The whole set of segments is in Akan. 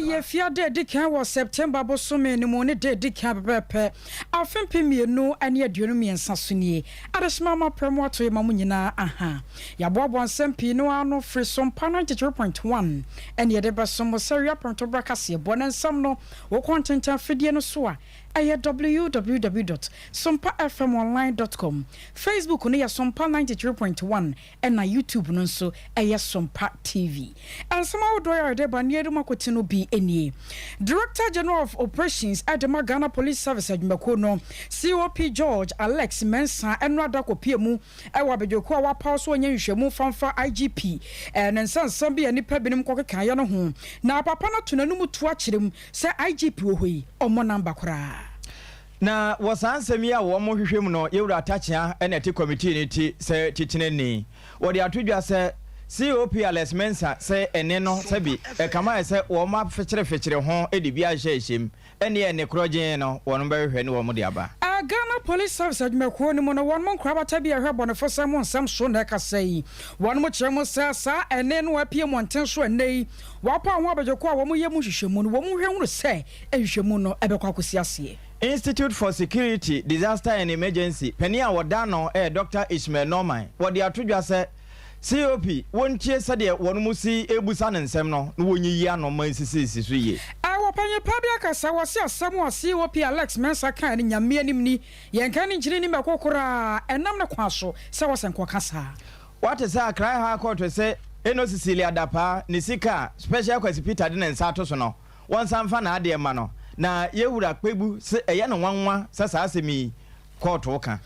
yɛ fiada a ɛdi kan wɔ September bosome no mu ne da a ɛdi kan pɛpɛɛpɛ afe 2023 so nie. Adehyema ma prɛ mu ato ma mo nyinaa aha. Yɛaboaboa nsɛm pii no ano firi Sompa 93.1 ɛne yɛde bɛsom mo sɛ wia prɛmtoberɛ kaseɛbɔ ne nsɛm no wokɔ ntentan fidie no so a ɛyɛ www.sompafmonline.com. Facebook no yɛ Sompa 93.1 ɛna YouTube no nso ɛyɛ Sompa TV. Nsɛm ahodoɔ a yɛde ba nneɛma mu akɔte no bi nie. Director General of Operations ɛde ma Ghana Police Service adwumakuo no, COP George Alex Mensah, ɛno ada kɔpie mu ɛwɔ abadwakuo a wapaw so ɔnyɛ nhwehwɛmu famfa IGP ne nsansɛm bi a nnipa binom kɔkekaeɛ no ho, na papa no ato n'anom to akyerɛ mu sɛ IGP wɔ hɔ yi ɔmmɔ number koraa. Na wɔ saa nsɛm yi a wɔn hwehwɛ mu no, yɛwura Atakyea ɛna ɛte committee no ti sɛ titenani wɔde ato dwa sɛ COP Alex Mensa sɛ ɛne no sɛbi ɛkama yɛ sɛ wɔn afekyerefekyere ho de bi ahyɛ ɛhyɛm ɛne ɛne korɔgyen no wɔn bɛhwehwɛ ne wɔn de aba. Ghana Police Service adwumakuo no mu no, wɔn mo nkorabata bi a ɛhwɛ bɔnefosɛm ho nsɛm so na ɛkasa yi, wɔn mo kyerɛ mu sɛ saa ɛne no apue mmɔnten so ɛnnɛ yi wɔapa ho abadwako a wɔn yɛ mu nhwehwɛmu no, wɔn hwɛ hunu sɛ nhwehwɛmu no ɛbɛkɔ akɔsi aseɛ. Institute for Security, Disaster and Emergency panin a wɔda no ɛyɛ Dr Ishmael Norman, wɔde ato dwa sɛ COP wɔntie sɛdeɛ wɔn mu si ebusa ne nsɛm no na wɔnyiyi ano ma nsisisi so yie. Wɔpanyin pa bi akasa wɔ se asɛm a COP Alex Mensah kan ne Nyame anim ni yɛnka ne nkyini ni mɛko koraa ɛnam ne kwan so sɛ wɔsɛ nkɔka saa. Wate sɛ Accra High Court sɛ Eno Cecilia Dapaa ne sika a Special Kwasi Peter de ne nsa ato so no, wɔnsa mfa n'adeɛ ma no, na yɛwura Kpebu sɛ ɛyɛ no nwanwa sɛ saa asɛm yi kɔɔto ka.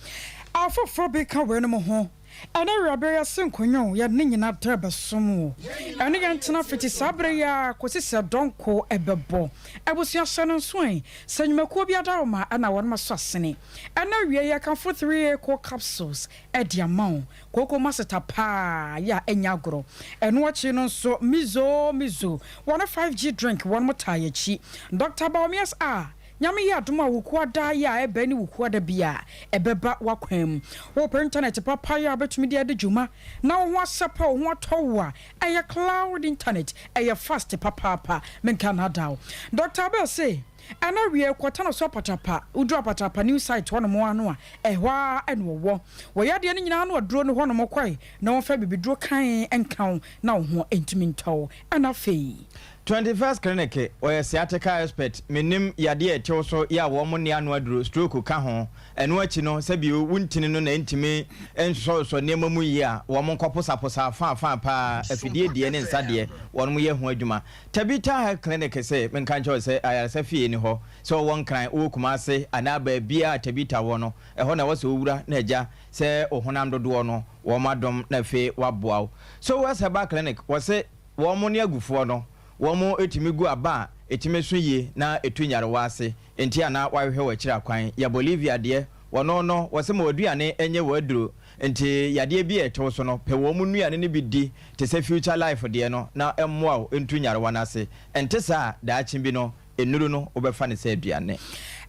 Afoforɔ bi ka weinom ho. Ɛne awurabere yɛse nkonyo yɛde ne nyinaa da bɛsom wo. Ɛne yɛn tena fiti saa bere yi a kɔsi sɛ dɔnko ɛbɛbɔ. Abusua, hyɛ no nso ɛ sɛ nnwumakuo bi adaroma ɛna wɔn aso asene. Ɛna awie, yɛkamfo 3A Co capsules ɛde ama wo. Kooko maseta paa yɛ a ɛnya agorɔ. Ɛno akyi no nso, Mizo Mizo wɔne 5G drink wɔn mo taa yɛkyi. Dr Bawumias a Nyame yɛ adom a wukuada yɛ a ɛbɛn ne wukuada bi a ɛbɛba w'akwan mu. Wopɛ internet papa yɛ a wobɛtumi de adi dwuma na wo ho asɛpɛ, wo ho atɔ wo a, ɛyɛ cloud internet, ɛyɛ fast papaapa. Menka nada wo. Dr Abel se ɛna wie kɔta no so Apatrapa. Woduru Apatrapa new site hɔnom ano a, ɛhɔ a ɛna wɔwɔ wɔyɛ adeɛ no nyinaa no aduro no hɔnom kɔe na wɔmfa bibiduro kan nka wo na wo ho ntumi ntɔ. Ɛna afei 21st Clinic, ɔyɛ sciatica expert. Menim yadeɛ ɛtew so yɛ a wɔn ne ano aduro, stroke ka ho. Ɛno akyi no, sɛbi wontini no na ntumi nsosɔsosɔ nneɛma mu yie a, wɔn nkɔposaposa afaafa paa, afidie deɛ ne nsa deɛ, wɔn yɛ ho adwuma. Tabita Health Clinic sɛ menka nkyɛw sɛ ayaresa fie ni hɔ sɛ ɔwɔ Nkran, ɔwɔ Kumase anaa baabiara Tabita wɔ no, ɛhɔ na ɛwɔ sɛ ɔwura na agya sɛ ɔhonam dodoɔ no wɔn adom na afei waboa wo so. West Herbal Clinic, wɔse wɔn ne agufoɔ no, wɔn etumi gu aba a etumi so yie na etu nyarewa ase nti ana wahwehwɛ wɔ akyire akwan. Yɛ Bolivia deɛ wɔno no, wɔsɛ ma aduane nyɛ wɔ aduro nti yadeɛ bi a ɛtew so no, pɛ wɔn mu nnuane no bi di te sɛ Future Life deɛ no na mmoa wo ntu nyarewa no ase. Ɛnte saa, daakye bi no nnuru no wobɛfa ne sɛ aduane.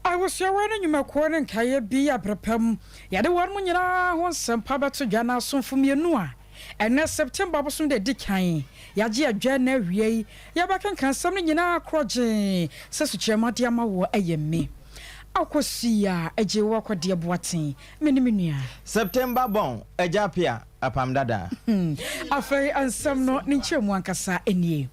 Awosuawa no nnwumakuo ne nkaeɛ bi abrɛpam yɛde wɔn mu nyinaa ho nsɛmpa bɛto dwa. No asomfo mmienu a ɛnɛ September bosom de di kan yɛagye adwa na awie yi, yɛbɛkenka nsɛm no nyinaa korɔgyee sɛ sukyerɛma de ama wɔ. Ɛyɛ me Akɔsi a agye wɔ akɔdeɛ boaten, me ne me nua. September bɔn agya pia apam dada. Afei nsɛm no ne nkyerɛmu ankasa nie.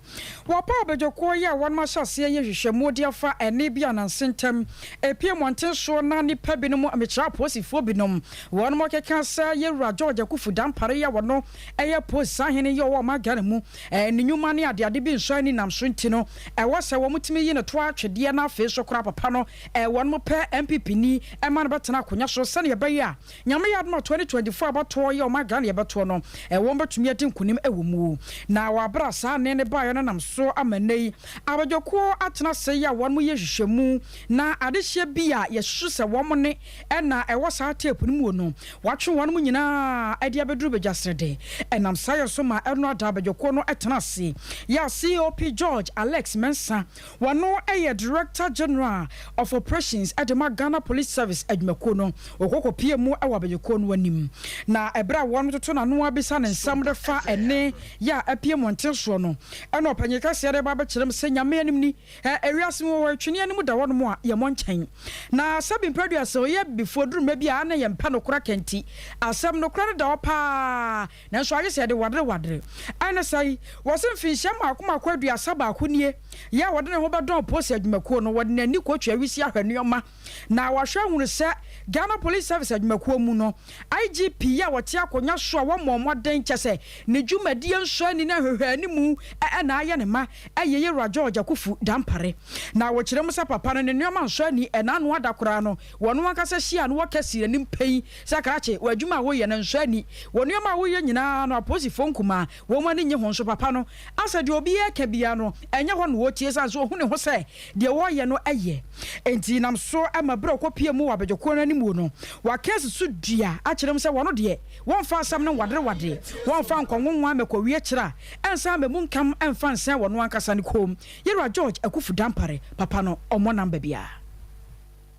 Wɔpa abadwakuo yi a wɔn ahyɛ aseɛ yɛ nhwehwɛmu de afa ɛne bi ananse ntɛm epie mmɔnten soɔ na nipa binom, mekyerɛ apolisifoɔ binom, wɔn mo keka sɛ yɛwura George Akufu Dampare yi a wɔno ɛyɛ polisi ahene yi a ɔwɔ ɔman Ghana mu ne nnwuma ne adeade bi nsɔ ani nam so nti no, ɛwɔ sɛ wɔn tumi yi ne to atwedeɛ na afei so koraa papa no wɔn mo pɛ NPP ni ɛma no bɛtena akonnwa so sɛnea ɛbɛyɛ a Nyame yɛ adom a 2024 abatoɔ yɛ ɔman Ghana yɛbɛtoɔ no, wɔn bɛtumi adi nkonim wɔ mu. Na wɔabra saa ne ne baeɛ no nam so ama nnɛ yi abadwakuo atena ase yi a wɔn yɛ nhwehwɛmu na adehyeɛ bi a yɛsusu sɛ wɔn ne ɛna ɛwɔ saa tape no mu no, wɔatwe wɔn mu nyinaa de abɛduru badwasrɛde. Ɛnam saa yɛ so ma ɛno ada abadwakuo no tena ase yɛ a COP George Alex Mensah, wɔno yɛ Director General of Operations de ma Ghana Police Service adwumakuo no, wɔkɔkɔpie mu wɔ abadwakuo no anim na ɛberɛ a wɔn toto yɛto n'ano abisa ne nsɛm de fa ɛnne yɛ a apue mmɔnten soɔ no, ɛna ɔpanyin kɛseɛ de ba abɛkyerɛ mu sɛ Nyame anim ni, ɛ, ewiase mu wɔ ɛtwene anim da hɔnom a yɛmmɔ nkyɛn. Na sɛbi mprɛdua sɛ ɔyɛ abibifoɔ duru mmerɛ bi a na yɛmpɛ nokorɛ ka nti, asɛm nokorɛ no da hɔ paa nanso ayɛ sɛ yɛde wadere wadere. Ɛne sɛn? Wɔse mfinhyia mmaako mmaako 31 nie yɛ a wɔde ne ho bɛdɔn polisi adwumakuo no, wɔde n'ani kɔtwa awisi ahwɛ nnoɔma na wahwɛ ahunu sɛ Ghana Police Service adwumakuo mu no, IGP yi a ɔte akonnwa so a wammɔ mmɔden kyɛ sɛ ne dwumadie nsɔ ani na nhwehwɛanimu na ayɛ ne ma yɛ Yewura George Akufu Dampare. Na wɔkyerɛ mu sɛ papa no ne nnoɔma nsɔ ani ɛna ano ada koraa no wɔno ankasa hyia no wɔka sii n'anim pɛn sɛ krakye wɔ adwuma a woyɛ no nsɔ ani wɔ nnoɔma a woyɛ nyinaa no apolisifoɔ nkumaa wɔn ani nnye ho nso papa no asɛ deɛ obiara ka biara no ɛnyɛ hɔ na ɔtie sane sɛ ɔhu ne ho sɛ deɛ ɔreyɛ no yɛ. Enti nam so ma berɛ a ɔkɔpuee mu wɔ abadwakuo no animuo no, waka asi so dua akyerɛ mu sɛ wɔn deɛ, wɔmfa asɛm no nwaderewadere, wɔmfa nkɔnwonwa mmɛkɔwie kyerɛ a ɛnsan mmɛmu nkam mfa nsɛn wɔn ankasa ne kɔn mu. Yɛwura George Akufu Dampare, papa no, ɔmmɔ number biara.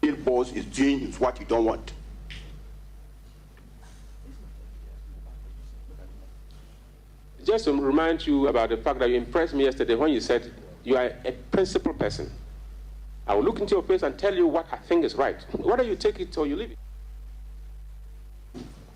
Bill boss is doing is what you don't want. Just to remind you about the fact that you impressed me yesterday when you said you are a principled person. I will look into your face and tell you what I think is right, whether you take it or you leave it.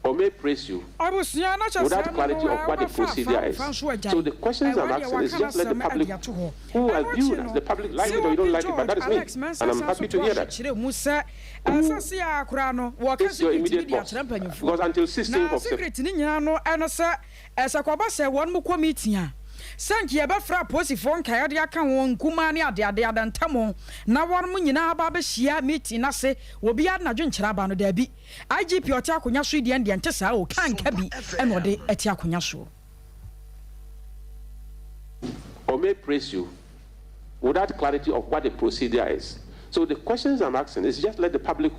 Or may praise you Abusua na kyɛ without sɛ no clarity no of what the wobɛfa afa procedure mfa is. nso agyae So the questions I'm ɛwɔ deɛ asking is waka just let the n'asɛm de public ato hɔ. who are Ɛno akyi viewing us, no, the public like it or you COP don't like it, but George that is me, Alex Mensah and I'm san happy nso to toa hear so that. kyerɛɛ mu sɛ Who ɛsɛ sɛ a koraa no wɔka is your secret bi immediate de boss? akyerɛ mpanyimfoɔ. Because until 16th Na of September, secret no nyinaa no ɛne sɛ ɛsɛ kɔba sɛ wɔn mo kɔ meeting a sɛ nka yɛbɛfrɛ apolisifoɔ nkaeɛ de aka wɔn nkumaa ne adeade adantam na wɔn mo nyinaa aba abɛhyia meeting n'ase obiara de n'adwenkyerɛ aba no daabi IGP ɔte akonnwa so yi deɛ deɛ nte saa o ka nka bi ɛna ɔde ɛte akonnwa soɔ. Or may praise you without clarity of what the procedure is. So the questions I'm asking is just let the public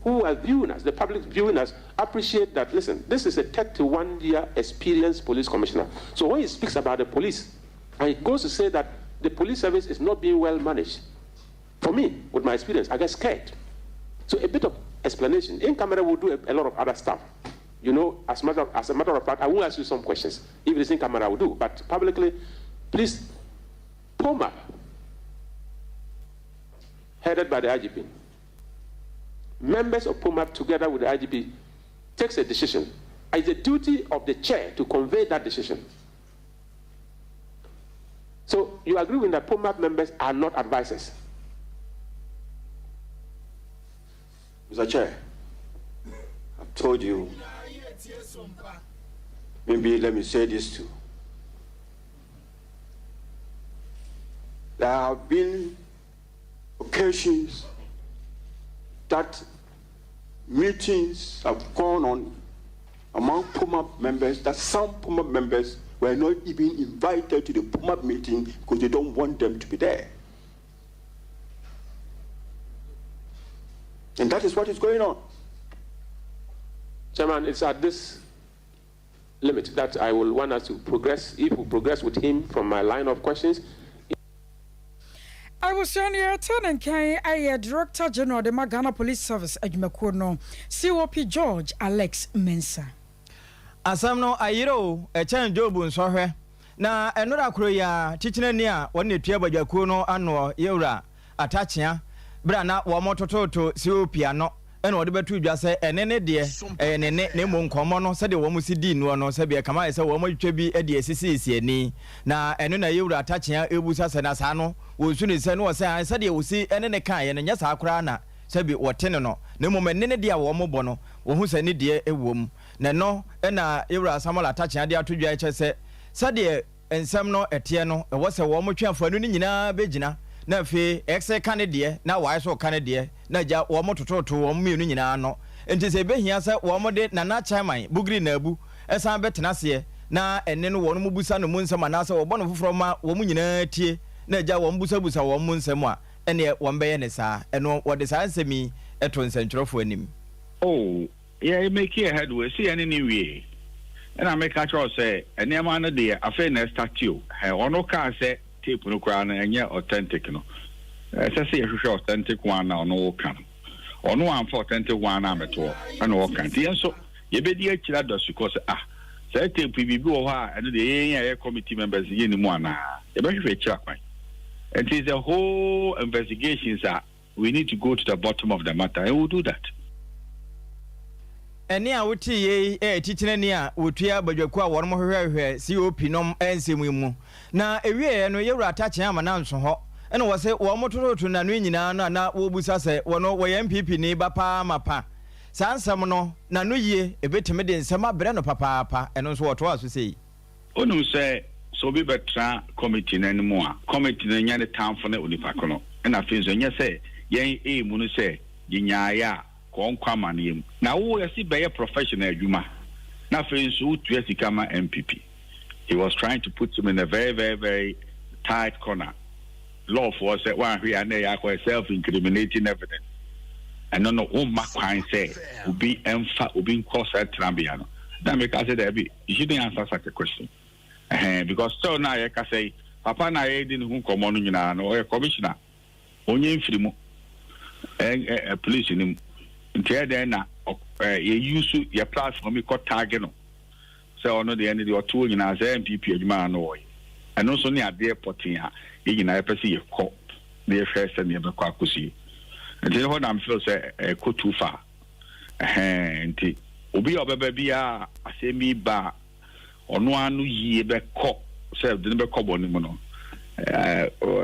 who are viewing us, the public viewing us, appreciate that, listen, this is a 31-year experienced police commissioner. So when he speaks about the police, and he goes to say that the police service is not being well managed, for me, with my experience, I get scared. So a bit of explanation. In camera, we'll do a lot of other stuff. As a matter of fact, I will ask you some questions. If it is in camera, I will do. But publicly, please, POMAP, headed by the IGP, members of POMAP together with the IGP takes a decision. It's the duty of the chair to convey that decision. So you agree with that POMAP members are not advisors? Mr. Chair, I've told you, maybe let me say this too. There have been occasions that meetings have gone on among POMAP members, that some POMAP members were not even invited to the POMAP meeting because they don't want them to be there. And that is what is going on. Chairman, it's at this limit that I will want us to progress, if we progress with him from my line of questions. Abusua no yɛte ne nkan ayɛ Director General de ma Ghana Police Service adwumakuo no, COP George Alex Mensah. Asɛm no ayerɛ o, ɛkyɛn Job nsɔhwɛ. Na ɛnora koro yi a kyikyinani a wɔne ne tua badwakuo no anoɔ yɛwura Atakyea berɛ a na wɔn tototo COP ano ɛna wɔde bɛto dwa sɛ ɛne ne deɛ ɛyɛ ne ne na mmom nkɔmmɔ no sɛdeɛ wɔn si dii noɔ no sɛdeɛ ɛkama ayɛ sɛ wɔn atwitwa bi de asisiisi ani na ɛno na yɛwura Atakyea ɛbusa sɛ na saa no wɔnsu ne sɛ no wɔ sɛ an sɛdeɛ wɔsi ɛne ne kaeɛ no nyɛ saa koraa na sɛbi wɔte no no na mmom ɛne ne deɛ a wɔn bɔ no wɔhu sɛ ne deɛ ɛwɔ mu na ɛno ɛna yɛwura Samuel Atakyea de ato dwa kyɛ sɛ sɛdeɛ nsɛm no ɛteɛ no ɛwɔ sɛ wɔn twe afanu no nyinaa bɛgyina na afei ɛsɛ ka ne deɛ na waayɛ so ka ne deɛ na agya wɔn tototo wɔn mmienu nyinaa no nti sɛ ɛbɛhia sɛ wɔn de Nana Chairman Bugri Naabu ɛsan bɛtena aseɛ na ɛne no wɔn mu busa no mu nsɛm anaasɛ wɔbɔ no foforɔ ma wɔn nyinaa tie na agya wɔn busabusa wɔn mu nsɛm a ɛneɛ wɔn bɛyɛ ne saa ɛno wɔde saa nsɛm yi ɛto nsɛntwerɛfoɔ anim. Oh, yɛ make a headway si yɛne ne wie ɛna meka kyerɛw sɛ nneɛma no deɛ afei na ɛstart o. Ɛ ɔno kaa sɛ tape no koraa no ɛnyɛ authentic no ɛsɛ sɛ yɛhwehwɛ authentic one na ɔno wɔka no ɔno amfa authentic one na amɛtoɔ ɛna ɔka nti yɛn nso yɛbɛdi akyire adɔ sukɔ sɛ ah. Saa tape yi biribi wɔ hɔ a ɛno deɛ yɛn a yɛyɛ committee members yɛnni mu anaa? Yɛbɛhwehwɛ akyiri akwan. Nti it's a whole investigations a we need to go to the bottom of the matter and we will do that. Ɛnne a wotee yei yɛ atitenani a wɔtua badwakuo a wɔnom hwehwɛhwehwɛ COP nom nsɛm yi mu. Na ɛwieɛ no Yɛwura Atakye amma no anso hɔ na wɔse wɔn tototo nnano yi nyinaa no a na wɔbusa sɛ wɔno wɔyɛ NPP ni ba paa mapa. Saa nsɛm no n'ano yie ɛbɛtumi de nsɛm abrɛ no papaapa, ɛno nso wɔtoaa so sei. Wonim sɛ, sɛ obi bɛtena committee no anim a, committee no nyɛ ne tamfo ne onipa ko no. Ɛna afei nso ɛnyɛ sɛ yɛn aim no sɛ yɛnyaeɛ a, kɔ ɔnkɔ amaneɛ mu. Na wo yɛse bɛyɛ professional adwuma na afei nso wotua sika ma NPP. He was trying to put him in a very very very tight corner. Law foɔ sɛ woanhwɛ a na ɛyɛ akɔyɛ self incriminating evidence. Ɛno no womma kwan sɛ obi mfa obi nkɔ saa tenabea no. Na meka sɛ daabi, you shouldn't answer such a question. Ɛhɛn, because still na yɛkasa yi, papa na yɛredi ne ho nkɔmmɔ no nyinaa no, ɔyɛ commissioner. Ɔnyɛ mfiri mu ɛ ɛ police no mu. Nti ɛyɛ dɛn na ɛ yɛ use yɛ platform yi kɔ tag no sɛ ɔno deɛ ɛne deɛ ɔte hɔ nyinaa sɛ NPP adwuma na na ɔyɛ. Ɛno nso ne adeɛ pɔtee a yɛn nyinaa yɛpɛ sɛ yɛkɔ na yɛhwɛ sɛdeɛ ɛbɛkɔ akɔsie. Nti ɛhɔ na me feel sɛ ɛkɔ too far. Ɛhɛn nti obi a ɔbɛba biara asɛm bi ba a ɔno ara no yie bɛkɔ sɛ de no bɛkɔ bɔne mu no,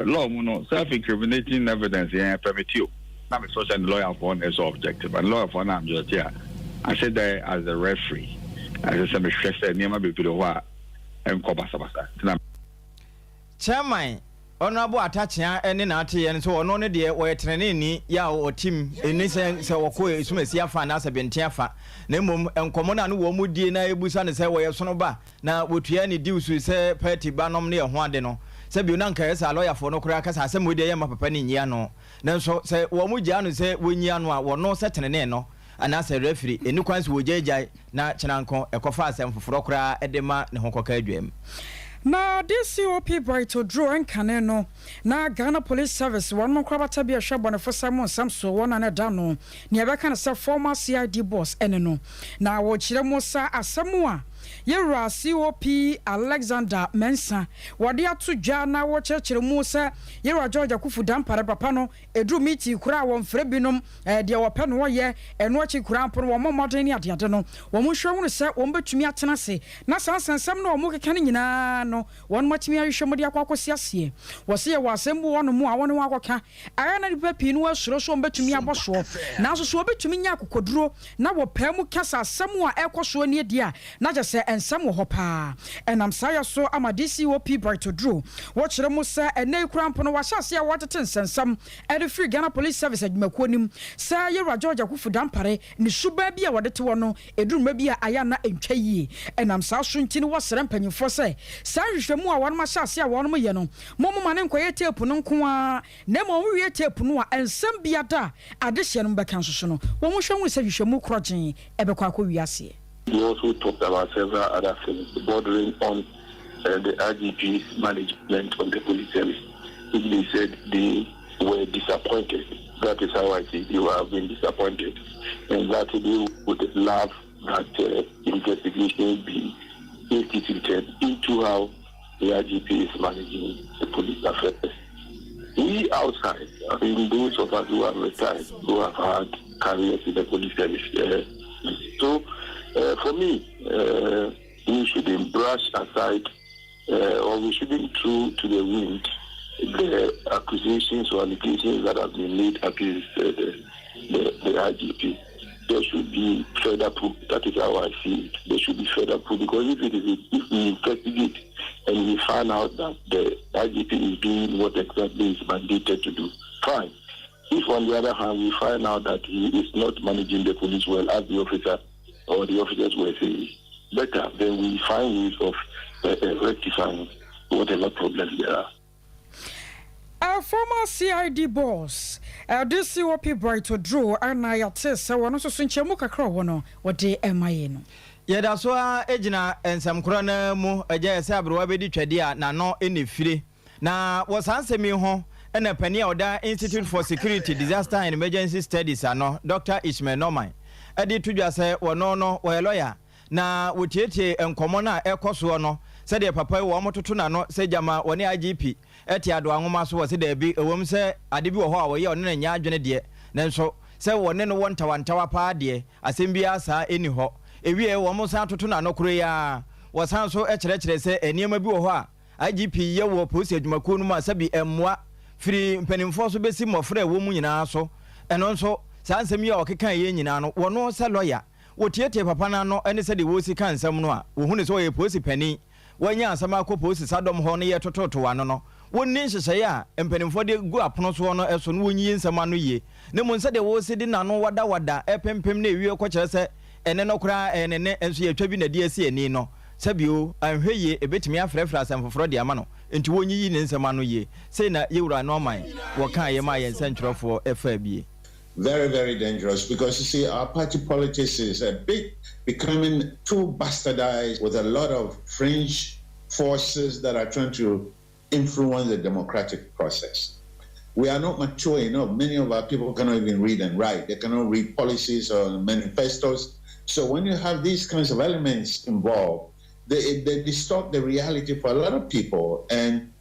law mu no self incriminating evidence yɛn permit o. Na me feel sɛ ne lawyer foɔ na ɛsɛ objective and lawyer foɔ na object a I sit there as the referee ɛsɛ sɛ mehwɛ sɛ nneɛma bebree hɔ a ɛnkɔ basabasa nti na. Chairman Honourable Atta Kyea ne n'ateyɛ no sɛ ɔno no deɛ ɔyɛ teneneeni yɛ a ɔtim, ɛnni sɛ sɛ ɔkɔ Esumasi afa anaasɛ Benten afa, na mmom nkɔmmɔ no a ne wɔn die na ɛbusa no sɛ ɔyɛ sono ba na wɔtua ne dues sɛ party ba nom ne ɛho ade no, sɛ bio na anka ɛyɛ sɛ alɔyafoɔ no koraa ka sɛ asɛm wei deɛ yɛmma papa no nyi ano, nanso sɛ wɔn gyaa no sɛ wɔnyi ano a wɔno sɛ tenenee no anaasɛ referee, ɛnni kwan sɛ wɔgyaagyae na kyena nko ɛkɔfa asɛm foforɔ koraa de ma ne ho kɔka adwam. Na DCOP Bright Oduro nkane no, na Ghana Police Service wɔnom nkorabata bi a ɛhwɛ abɔnefosɛm mu nsɛm so wɔn na na ɛda ano. Nea yɛbɛka no sɛ former CID boss ne no. Na wɔkyerɛ mu sa asɛm a Yɛwura COP Alexander Mensah wɔde ato dwa na wɔkyerɛkyerɛ mu sɛ Yɛwura George Akuffo Dampare papa no Ɛduru meeting koraa a wɔmfrɛ binom, deɛ wɔpɛ na wɔyɛ, ɛno akyi koraa mpo no wɔmmɔ mmɔden ne adeade no, wɔnhwɛ hunu sɛ wɔbɛtumi atena ase na saa nsɛnsɛm no a wɔkeka no nyinaa no wɔatumi ahwehwɛ mu de akɔ akɔsi aseɛ. Wɔse yɛwɔ asɛm bi wɔ hɔnom a wɔne wɔn akɔka, ɛyɛ a na nnipa pii no asuro sɛ wɔbɛtumi abɔ soɔ, nanso sɛ obi tumi nya akokoduro na wɔpae mu ka sɛ asɛm a ɛrekɔ soɔ nie deɛ a, na kyerɛ sɛ nsɛm wɔ hɔ paa. Ɛnam saa yɛ so ama DCOP Bright Oduro wɔkyerɛ mu sɛ ɛnnɛ yi koraa mpo no wɔahyɛ aseɛ a wɔretete nsɛnsɛm de firi Ghana Police Service adwumakuo no mu sɛ Yɛwura George Akuffo Dampare ne suban bi a wɔde te hɔ no ɛduru mmerɛ bi a ayɛ a na ɛntwa yie. Ɛnam saa so nti no wɔsrɛ mpanyinfoɔ sɛ saa nhwehwɛmu a wɔnom ahyɛ aseɛ a wɔnom yɛ no mommoma no nkɔyɛ tape no nko ara na mmom wɔwie tape no a nsɛm biada a adehyeɛ no bɛka nso so no wɔhwɛ hunu sɛ nhwehwɛmu korɔgyenn ɛbɛkɔ akɔwie aseɛ. He also talked about several other things bordering on uh, the IGP's management of the police service, which they said they were disappointed. That is how I see it. They have been disappointed, and that they would love that uh, investigation be instituted into how the IGP is managing the police affairs. We outside, I mean, those of us who have retired, who have had careers in the police service. Uh, so, uh, for me, uh, we shouldn't brush aside uh, or we shouldn't throw to the wind the accusations or allegations that have been made against uh, the, the, the IGP. There should be further proof. That is how I see it. There should be further proof because if it is, if we investigate and we find out that the IGP is doing what exactly is mandated to do, fine. If on the other hand we find out that he is not managing the police well as the officer or the officers were saying, better then we find ways of uh, uh, rectifying whatever problems there are. A former CID boss, DCOP Bright Oduro na yɛatee sɛ ɔno nso so nkyɛnmu kakra a ɔwɔ no ɔde ma yɛn no. Yɛda so ara gyina nsɛm korɔ no ara mu, Agya, yɛ sɛ aberewa bɛdi twɛdeɛ a n'ano nni fire. Na wɔ saa nsɛm yi ho na panin a ɔda Institute for Security, Disaster and Emergency Studies ano, Dɔkta Ishmael Norman, de to dwa sɛ wɔno no wɔyɛ lɔya. Na wɔtietiee nkɔmmɔ no a ɛrekɔ soɔ no, sɛdeɛ papa yi wɔtoto n'ano sɛ gyama wɔne IGP te adowa nwoma so. Wɔse daabi, ɛwom sɛ ade bi wɔ hɔ a wɔyɛ a ɔne no nyɛ adwene deɛ, nanso sɛ wɔne no wɔ ntawantawa paa deɛ, asɛm biara saa nni hɔ. Ɛwieɛ wɔsan toto n'ano koro yi ara. Wɔsan nso kyerɛkyerɛ sɛ nneɛma bi wɔ hɔ a IGP yɛ wɔ polisi adwumakuo no mu a sɛbi ɛmmoa, firi mpanimfoɔ so bɛsi mmɔfra a ɛwɔ mu nyinaa so. Ɛno nso, saa nsɛm yi a ɔkekaeɛ yi nyinaa no, wɔno sɛ lɔya, wɔtiatia papa no ano ne sɛdeɛ wɔresi ka nsɛm no a, wɔhu no sɛ ɔyɛ polisi panin. Wɔanya asɛm akɔ polisi sadɔm hɔ no yɛtototow ano no, wɔnni nhyehyɛeɛ a mpanimfoɔ de gu apono soɔ no so na wɔnyiyi nsɛm ano yie. Na mmom sɛdeɛ wɔresi de n'ano wadawada repempem na ɛwie kɔkyerɛ sɛ ɛnne no koraa ɛyɛ ne nne nso yɛatwa bi na ɛde asi ani no, sɛbio anhwɛ yie ɛbɛtumi afrɛfrɛ asɛm foforɔ de ama no. Enti wɔnyiyi ne nsɛm ano yie. Sei na Yewura Norman wɔkaeɛ maa yɛn nsɛntwerɛfoɔ faa bie. Very, very dangerous because you see, our party politics is a bit becoming too bastardized with a lot of fringe forces that are trying to influence the democratic process. We are not mature enough. Many of our people cannot even read and write. They cannot read policies or manifestos. So when you have these kinds of elements involved, they, they distort the reality for a lot of people. And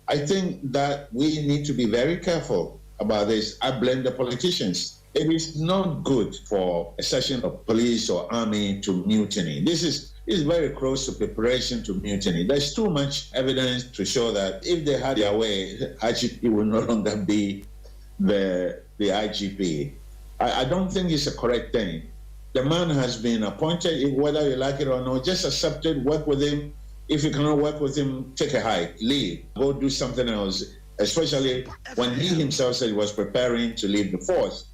I think that we need to be very careful about this. I blame the politicians. It is not good for a section of police or army to mutiny. This is is very close to preparation to mutiny. There's too much evidence to show that if they had their way, IGP will no longer be the the IGP. I, I don't think it's a correct thing. The man has been appointed, whether you like it or not, just accept it, work with him. If you cannot work with him, take a hike, leave, go do something else, especially when he himself said he was preparing to leave the force.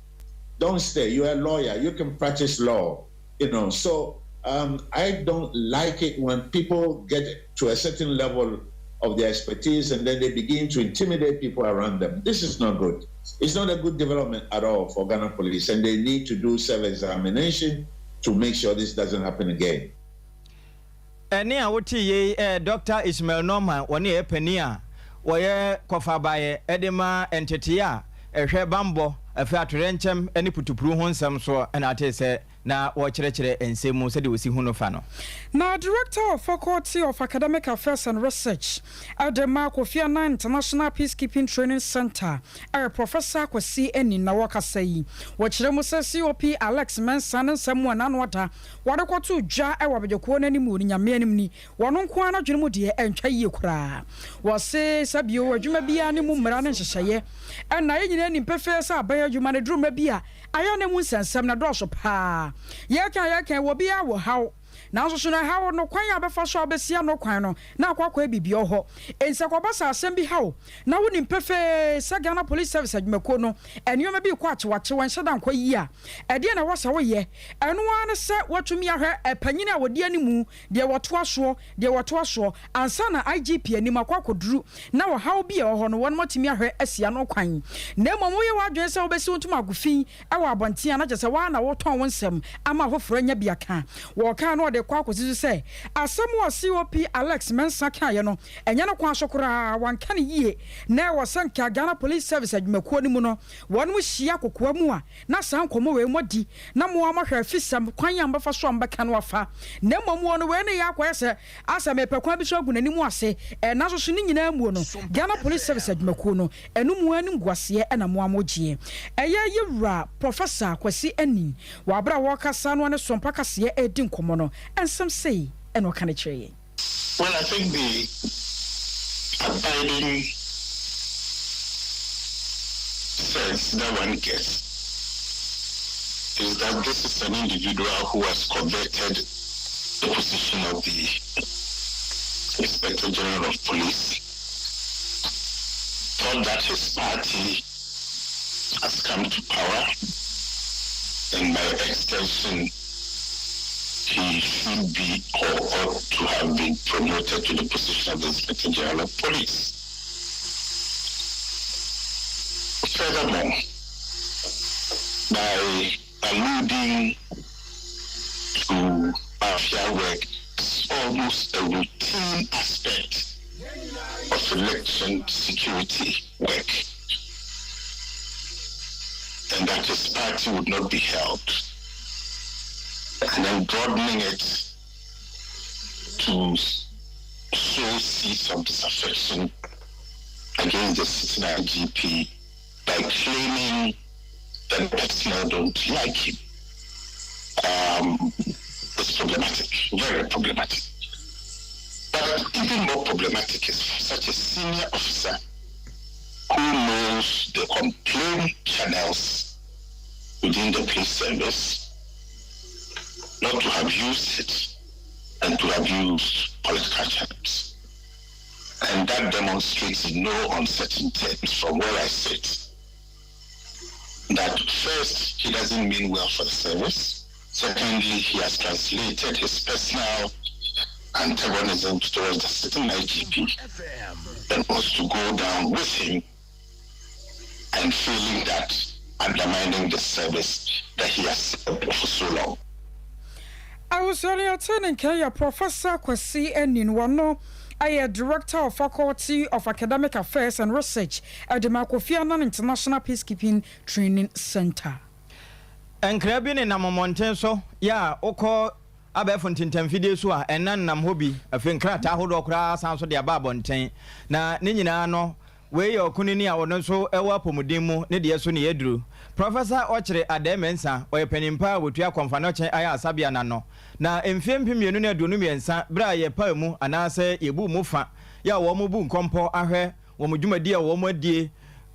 Don't stay. You're a lawyer. You can practice law. You know, so um, I don't like it when people get to a certain level of their expertise and then they begin to intimidate people around them. This is not good. It's not a good development at all for Ghana police, and they need to do self examination to make sure this doesn't happen again. Ɛnne a wotee yei yɛ Dɔkta Ishmael Norman, wɔne yɛ panin a wɔyɛ kɔfabaeɛ de ma nteteeɛ a ɛhwɛ bammɔ, afei atoyerɛnkyɛm ne putupru ho nsɛm soɔ na atee sɛ na wɔrekyerɛkyerɛ nsɛm mu sɛdeɛ wɔsi hu no fa no. Na Director of Faculty of Academic Affairs and Research de ma Kofi Annan International Peacekeeping Training Centre yɛ Professor Kwasi Anin na wɔrekasa yi. Wɔkyerɛ mu sɛ COP Alex Mensah ne nsɛm a n'ano ada Wɔde kɔtoo dwa wɔ abadwakuo no anim wɔ ne Nyame anim ni, wɔn nko ara n'adwene mu deɛ ɛntwa yie koraa. Wɔse sɛ bio, adwuma biara ne mu mmara ne nhyehyɛeɛ. Ɛna yɛn nyinaa nim pefee sɛ aban adwuma no duru mmerɛ bi a, ayɛ a na emu nsɛnsɛm no dɔɔso paa. Yɛreka a yɛreka yi, obiara wɔ haw. Nanso so na ɛhaw no, kwan a wobɛfa so a wobɛsi ano kwan no, na akɔ akɔyɛ biribi wɔ hɔ. Enti sɛ ɛkɔba sɛ asɛm bi ha wo, na wonim pefee sɛ Ghana Police Service adwumakuo no nneɛma bi rekɔ akyewakyew, ɛnhyɛ da nkɔ yie a, ɛdeɛn na ɛwɔ sɛ woyɛ? Ɛno ara ne sɛ woatumi ahwɛ panin a ɔdi animu, deɛ wɔtoa soɔ, deɛ wɔtoa soɔ, ansa na IGP anim akɔ akɔduru, na ɔhaw bi a ɛwɔ hɔ no, wɔnom atumi ahwɛ asi ano kwan. Na mmom woyɛ w'adwene sɛ wobɛsi wo ntomago fi wɔ abɔnten a, na kyerɛ sɛ wo ara na woretɔn wo nsɛm ama afoforɔ anya bi aka. Wɔkaa no ɔde kɔ akɔsi so sɛ, asɛm a COP Alex Mensah kaeɛ no, ɛnyɛ ne kwan so koraa, wanka no yie, na ɛwɔ sɛ nka Ghana Police Service adwumakuo no mu no, wɔnom hyia kokoa mu a, na saa nkɔmmɔ wei moadi, na mo ara moahwɛ afisɛm kwan a mobɛfa so a mobɛka no afa. Na mmom wɔ no wei no yɛ akɔyɛ sɛ asɛ merepɛ kwan bi so agu n'anim ase, nanso so ne nyinaa muo no, Ghana Police Service adwumakuo no, ɛno mu animguaseɛ na mo ara mogyeɛ. Ɛyɛ Yewura Professor Kwasi Aning wɔ aberɛ a wɔrekasa no ɔne Sompa Kaseɛ redi nkɔmmɔ no, nsɛm sei na ɔka de kyerɛɛ yɛn. Well, I think the abiding sense that one gets is that this is an individual who has coveted the position of the Inspector General of Police, thought that his party has come to power, and by extension, he should be or ought to have been promoted to the position of the Inspector General of Police. Furthermore, by alluding to mafia work as almost a routine aspect of election security work, and that his party would not be helped, and then broadening it to sow seeds of disaffection against the sitting IGP by claiming that personnel don't like him is problematic, very problematic. But even more problematic is such a senior officer who knows the complaint channels within the police service not to have used it and to have used political channels. And that demonstrates in no uncertain terms from where I sit that first, he doesn't mean well for the service. Secondly, he has translated his personal antagonism towards the sitting IGP and wants to go down with him and feeling that undermining the service that he has served for so long. Awusɔre ɔte ne nka yɛ Professor Kwasi Anin, wɔno ɛyɛ Director of Faculty of Academic Affairs and Research ɛde ma Kofi Annan International Peacekeeping Training Center. Nkra bi nenam mmɔnten so yɛ a wokɔ abɛɛfo ntentamfidie so a ɛna nnam hɔ bi. Afei nkrataa ahodoɔ koraa san so de aba abɔnten, na ne nyinaa no, wei yɛ ɔkunini a ɔno nso ɛwɔ apɔmuden mu ne deɛ so ne yɛduru. Professor Ɔkyerɛ Adɛɛ Mɛnsa, ɔyɛ panimpa a wɔtua Kɔmfo Anɔkye ayɛ asabea n'ano, na mfeɛ 2023 berɛ a yɛpaa mu anaasɛ yɛbu mu fa yɛ a wɔn bu nkɔmpɔ ahwɛ wɔn dwumadi a wɔn adie,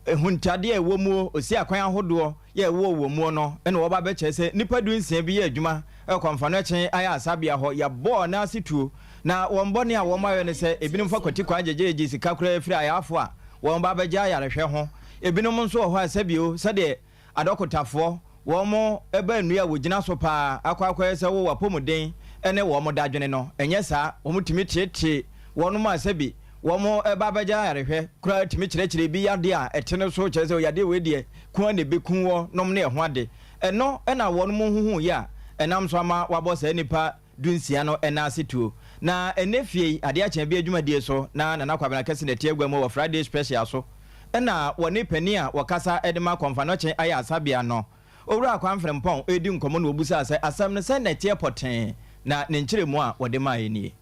ehuntadeɛ a ɛwɔ mu, osi akwan ahodoɔ yɛ ɛwɔ wɔ mu no, ɛna wɔba bɛkyerɛ sɛ nnipa 16 bi yɛ adwuma ɛwɔ Kɔmfo Anɔkye ayɛ asabea hɔ. Yɛbɔɔ n'ase tuo na wɔn bɔne a wɔn ayɛ ne sɛ ebinom fa kwati kwan gyegyegye sika koraa firi ayarefo a wɔn ba bɛgye ayarehwɛ ho. Ebinom nso wɔ hɔ a, sɛbio, sɛdeɛ adɔkotafoɔ wɔn mo ba nnua a wɔgyina so paa akɔ akɔyɛ sɛ wɔwɔ apɔmuden ne wɔn dadwene no, ɛnyɛ saa. Wɔn tumi tietie wɔn a sɛbi wɔn ba bɛgye ayarehwɛ koraa, tumi kyerɛkyerɛ bi yadeɛ a ɛte no so, kyerɛ sɛ yadeɛ wei deɛ ko na ebeku wɔ nom ne ɛho ade. Ɛno ɛna wɔn mo huhu yɛ a ɛnam so ama wabɔ saa nipa 16 no ɛna ase tuo. Na ɛnɛ fie yi adeɛ akyɛn bi adwumadie so na Nana Kwabena Kɛse na ɛte agua mu wɔ Friday Special so, ɛna wɔne panin a wɔkasa ɛde ma Kɔmfo Anɔkye ayɛ asabea no, Owura Kwamfrempɔn, ɛredi nkɔmmɔ na wɔbusaa sɛ asɛm no sɛ na ɛteɛ pɔtee, na ne nkyerɛmu a wɔde maa yɛ nie.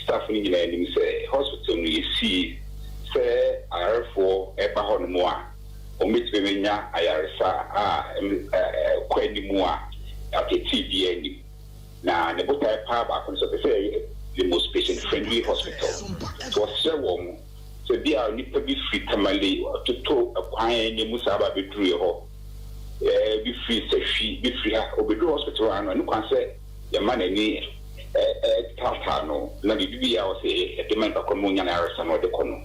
Staff no nyinaa anim sɛ hospital no yɛsii sɛ ayarefoɔ ɛba hɔ nom a wɔbɛtumi bɛnya ayaresa a ɛkɔ anim a atetee biara anim, na ne botae paa baako no sɛ ɔpɛ sɛ ɛyɛ the most patient friendly hospital. So ɔsrɛ wɔn sɛ bi a nipa bi firi Tamale ɔtoto kwan ne mu saa ba bɛduru yɛ hɔ, bi firi Sahwi, bi firi ha, obɛduru hospital ha no, ɛno kwan sɛ yɛma n'ani taataa no na biribi bi a ɔsɛ yɛde ma nipa kɔ no, nya n'ayaresa na ɔde kɔ no,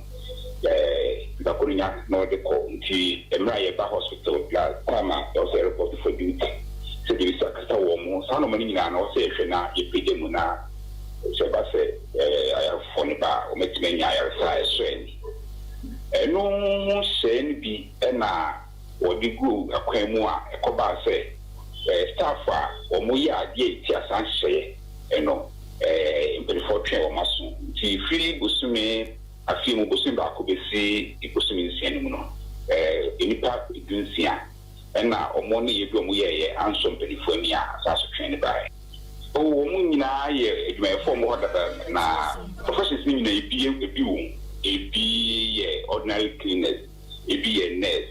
nipa kɔ no nya na ɔde kɔ. Nti mmerɛ a yɛba hospital na time a ɔsɛ report for duty, sɛ debi sɛ akasa wɔ mo saa nɔɔma no nyinaa na ɔsɛ yɛhwɛ na yɛpagya mu, na sɛ ɛba sɛ ayarefoɔ no ba a, wɔmatumi anya ayaresa a ɛsɔ ani. Ɛno ho hyɛɛ no bi ɛna wɔde gu akwan mu a ɛkɔbaa sɛ staff a wɔyɛ adeɛ a ɛti asan hyehyɛeɛ ɛno, mpanimfoɔ twɛn wɔn aso. Nti firi bosome afei mu bosome 1 bɛsi bosome 6 no mu no, nnipa 16 ɛna wɔn ne yɛ bi wɔn yɛɛyɛ ansɔ mpanimfoɔ ani a saa so twɛn ne baeɛ. Wɔn nyinaa yɛ adwumayɛfoɔ wɔ hɔ dada, na professions no nyinaa ebi wɔ mu. Ebi yɛ ordinary cleaners, ebi yɛ nurse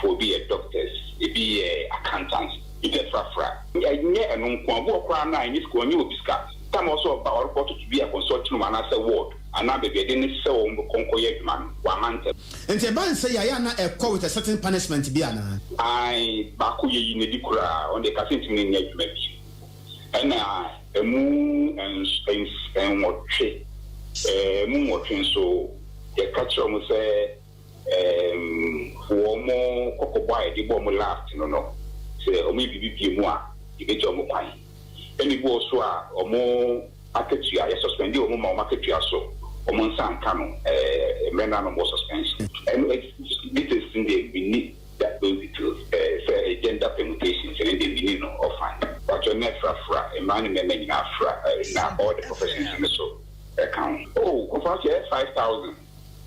fo, ebi yɛ doctors, ebi yɛ accountants, ebi yɛ frafra. Ɛnyɛ ɛno nko a, obi wɔ koraa na ɛnyɛ sika, ɔnyɛ obi sika tam ɔsɔ ɔba ɔrekɔ toto bi a consulting room anaasɛ ward anaa baabi ɛde ne sɛ wɔn kɔnkɔ yɛ adwuma no, wama ntɛm. Nti ɛba nsɛ yɛ ayɛ na ɛkɔ with a certain punishment bi anaa? Ayi, baako yɛ yi n'adi koraa, ɔno de kase ntumi ne nyɛ adwuma bi. Ɛna emu 8, emu 8 nso yɛka kyerɛ wɔn sɛ wɔn kɔkɔbɔ a yɛde bɔ wɔn last no, sɛ wɔn yɛ biribi bie mu a, yɛbɛgya wɔn kwan. Ɛna ebi wɔ so a wɔn akatua yɛ suspend wɔn ma wɔn akatua so wɔn nsa nka no mmerɛ naa na wɔn wɔ suspension. Ɛno details no deɛ, we need that those details, sɛ gender permutations ɛno deɛ we need no ɔfan watɔ ne frafra, mmaa ne mmarima nyinaa fra, na all the professions no so ɛka ho. Oh, kɔfa so yɛ 5,000, 5,000.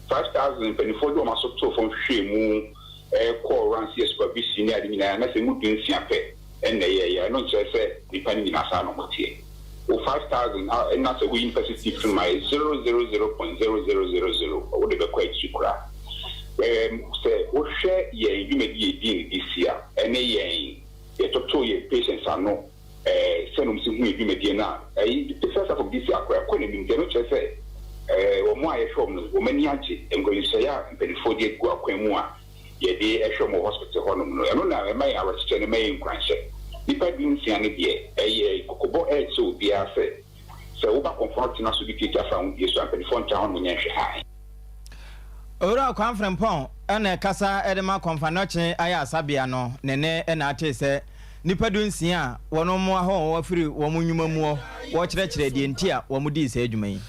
5,000 mpanimfoɔ de wɔn aso to fam hwehwɛ mu, ɛkɔɔ rounds, yɛ supervision ne ade nyinaa, na sɛ mu 16 pɛ ɛna ɛyɛ yɛ. Ɛno nkyerɛ sɛ nipa no nyinaa saa na ɔmo teɛ. Wo 5,000 a na sɛ woyi nipa 60 firi mu a, ɛyɛ 000.0000, wode bɛkɔ akyiri koraa. Ɛɛm, sɛ wohwɛ yɛn dwumadi a yɛdii no this year ɛne yɛn yɛtotoo yɛn patients ano ɛɛ sɛdeɛ wɔn si hu yɛn dwumadie no a, ɛyi the first half of this year koraa ɛkɔ n'anim nti ɛno kyerɛ sɛ ɛɛ wɔn a yɛhwɛ wɔn no wɔn ani agye nkɔnhyɛeɛ a mpanimfoɔ de agu akwan mu a yɛde hwɛ wɔn wɔ hospital hɔnom no, ɛno na ɛma yɛn awerɛkyekyɛ na ɛma yɛn nkuranhyɛ. Nnipa dunsia no deɛ, ɛyɛ kɔkɔbɔ rekyerɛ obiara sɛ, sɛ woba kɔmfoɔ no tena so de tuatua fa ahodie so a, mpanimfoɔ ntra hɔnom nyɛ nhwɛhan. Owura Kwame Frimpong na ɛkasa de ma Kɔmfanɔkye Ayarsabea no ne ne na atee sɛ nnipa dunsia a wɔn ahɔho afiri wɔn nnwuma muɔ wɔkyerɛkyerɛ deɛ nti a wɔn dii saa dwuma yi.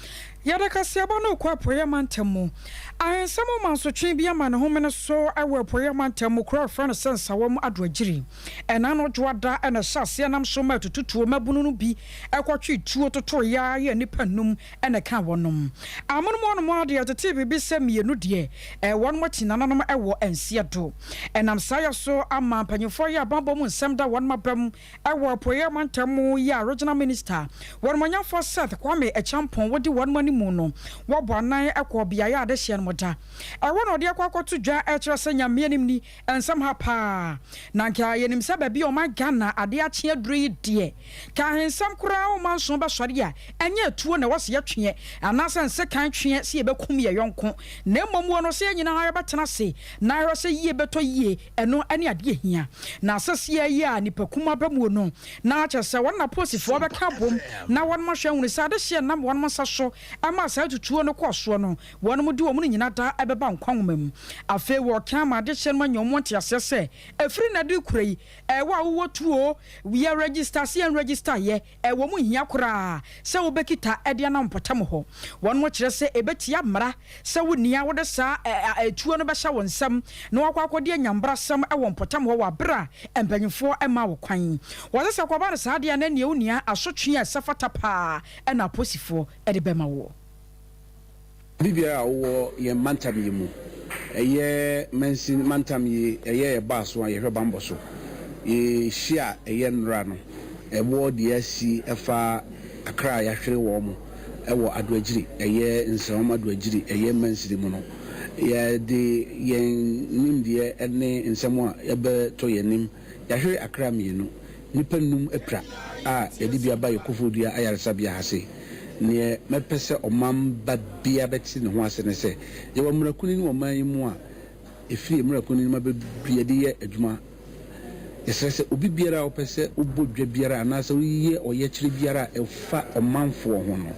Yɛde kaseɛbɔ no rekɔ Apueeɛ Mantam mu. Ahensɛm mansotwe bi ama ne homene so wɔ Apueeɛ Mantam mu kuro a wɔfrɛ no sɛ Nsawam Adoagyiri. Ɛna ano Dwoada na ɛhyɛ aseɛ nam so ma atututuo mmabunu no bi kɔtwee tuo totoeɛ ara yɛɛ nnipa nnum na ɛkaa wɔnom. Amonom hɔnom ara deɛ ɛtetee biribi sɛ mmienu deɛ wɔnom akyi nananom wɔ nseɛ do. Ɛnam saa yɛ so ama mpanyinfoɔ yɛ abanbɔ mu nsɛm da wɔnom abam Wɔ Apueeɛ Mantam mu yi a Regional Minister, Wɔnumonyamfoɔ Seth Kwame Acheampong wodi wɔnom animu no, wɔbɔ anan kɔɔ beaeɛ a adehyeɛ no da. Ɛhɔ na ɔde akɔ akɔto dwa rekyerɛ sɛ Nyame anim ni, nsɛm ha paa. Na anka yɛnim sɛ baabi a ɔman Ghana adeɛ akye aduru yi deɛ, ka ahensɛm koraa ɔma nson bɛsɔre a, ɛnyɛ atuo na ɛwɔ sɛ yɛtweɛ anaasɛ nsekan tweɛ sɛ yɛbɛkum yɛn yɔnko, na mmom wɔ no sɛ yɛn nyinaa yɛbɛtena ase na ahwɛ sɛ yie bɛtɔ yie. Ɛno ne adeɛ ɛhia. Na sɛseɛ yi a nnipakum aba muo no, na kyerɛ sɛ wɔn na apolisifoɔ bɛka abom na wɔnom ahwɛ ahunu sɛ adehyeɛ nam wɔnom nsa so maa saa atutuo no kɔɔ soɔ no, wɔnom de wɔn nyina da bɛba nkwa nwoma mu. Afei wɔreka ama adehyeɛ nom anya wɔn nteaseɛ sɛ ɛfiri nnɛ de rekora yi, ɛwɔ a wowɔ tuo, yɛ register sɛ yɛn register yɛ, Ɛwɔ mu nhia koraa sɛ wobɛkita de anam mpɔtam hɔ. Wɔn kyerɛ sɛ ɛbɛtia mmara sɛ wo nea wode saa tuo no bɛhyɛ wo nsam na wakɔ akɔdi anyambrasɛm wɔ mpɔtam hɔ wɔ aberɛ a mpanyinfoɔ mmaa wo kwan. Wɔse sɛ kɔba no saa deɛ a na ɛneɛ wo nua asotwe a ɛsɛ fata paa na aposifoɔ de bɛma woɔ. Obi biara a ɔwɔ yɛn mantam yi mu, ɛyɛ mansin mantam yi, ɛyɛ yɛ baaso a yɛhwɛ bammɔ so. Yɛhyia a ɛyɛ nnora no, ɛwɔ deɛ asi ɛfa akra a yɛahwere wɔn wɔ Adoagyiri, ɛyɛ Nsawam Adoagyiri, ɛyɛ mansini mu no. Yɛde yɛn nimdeɛ ne nsɛm a ɛbɛtɔ yɛn anim, yɛahwere akra mmienu. Nnipa nnum apira a yɛde bi aba yɛn Koforidua ayaresabea ha sei. Neɛ mɛpɛ sɛ ɔman ba biara bɛte ne ho ase ne sɛ, yɛwɔ mmara kunini wɔ ɔman yi mu a ɛfiri mmara kunini mu abɛduru yɛde yɛ adwuma. Yɛsrɛ sɛ obi biara a ɔpɛ sɛ wobɔ dwa biara anaasɛ woyɛ ɔyɛkyerɛ biara a ɛfa ɔmanfoɔ ho no,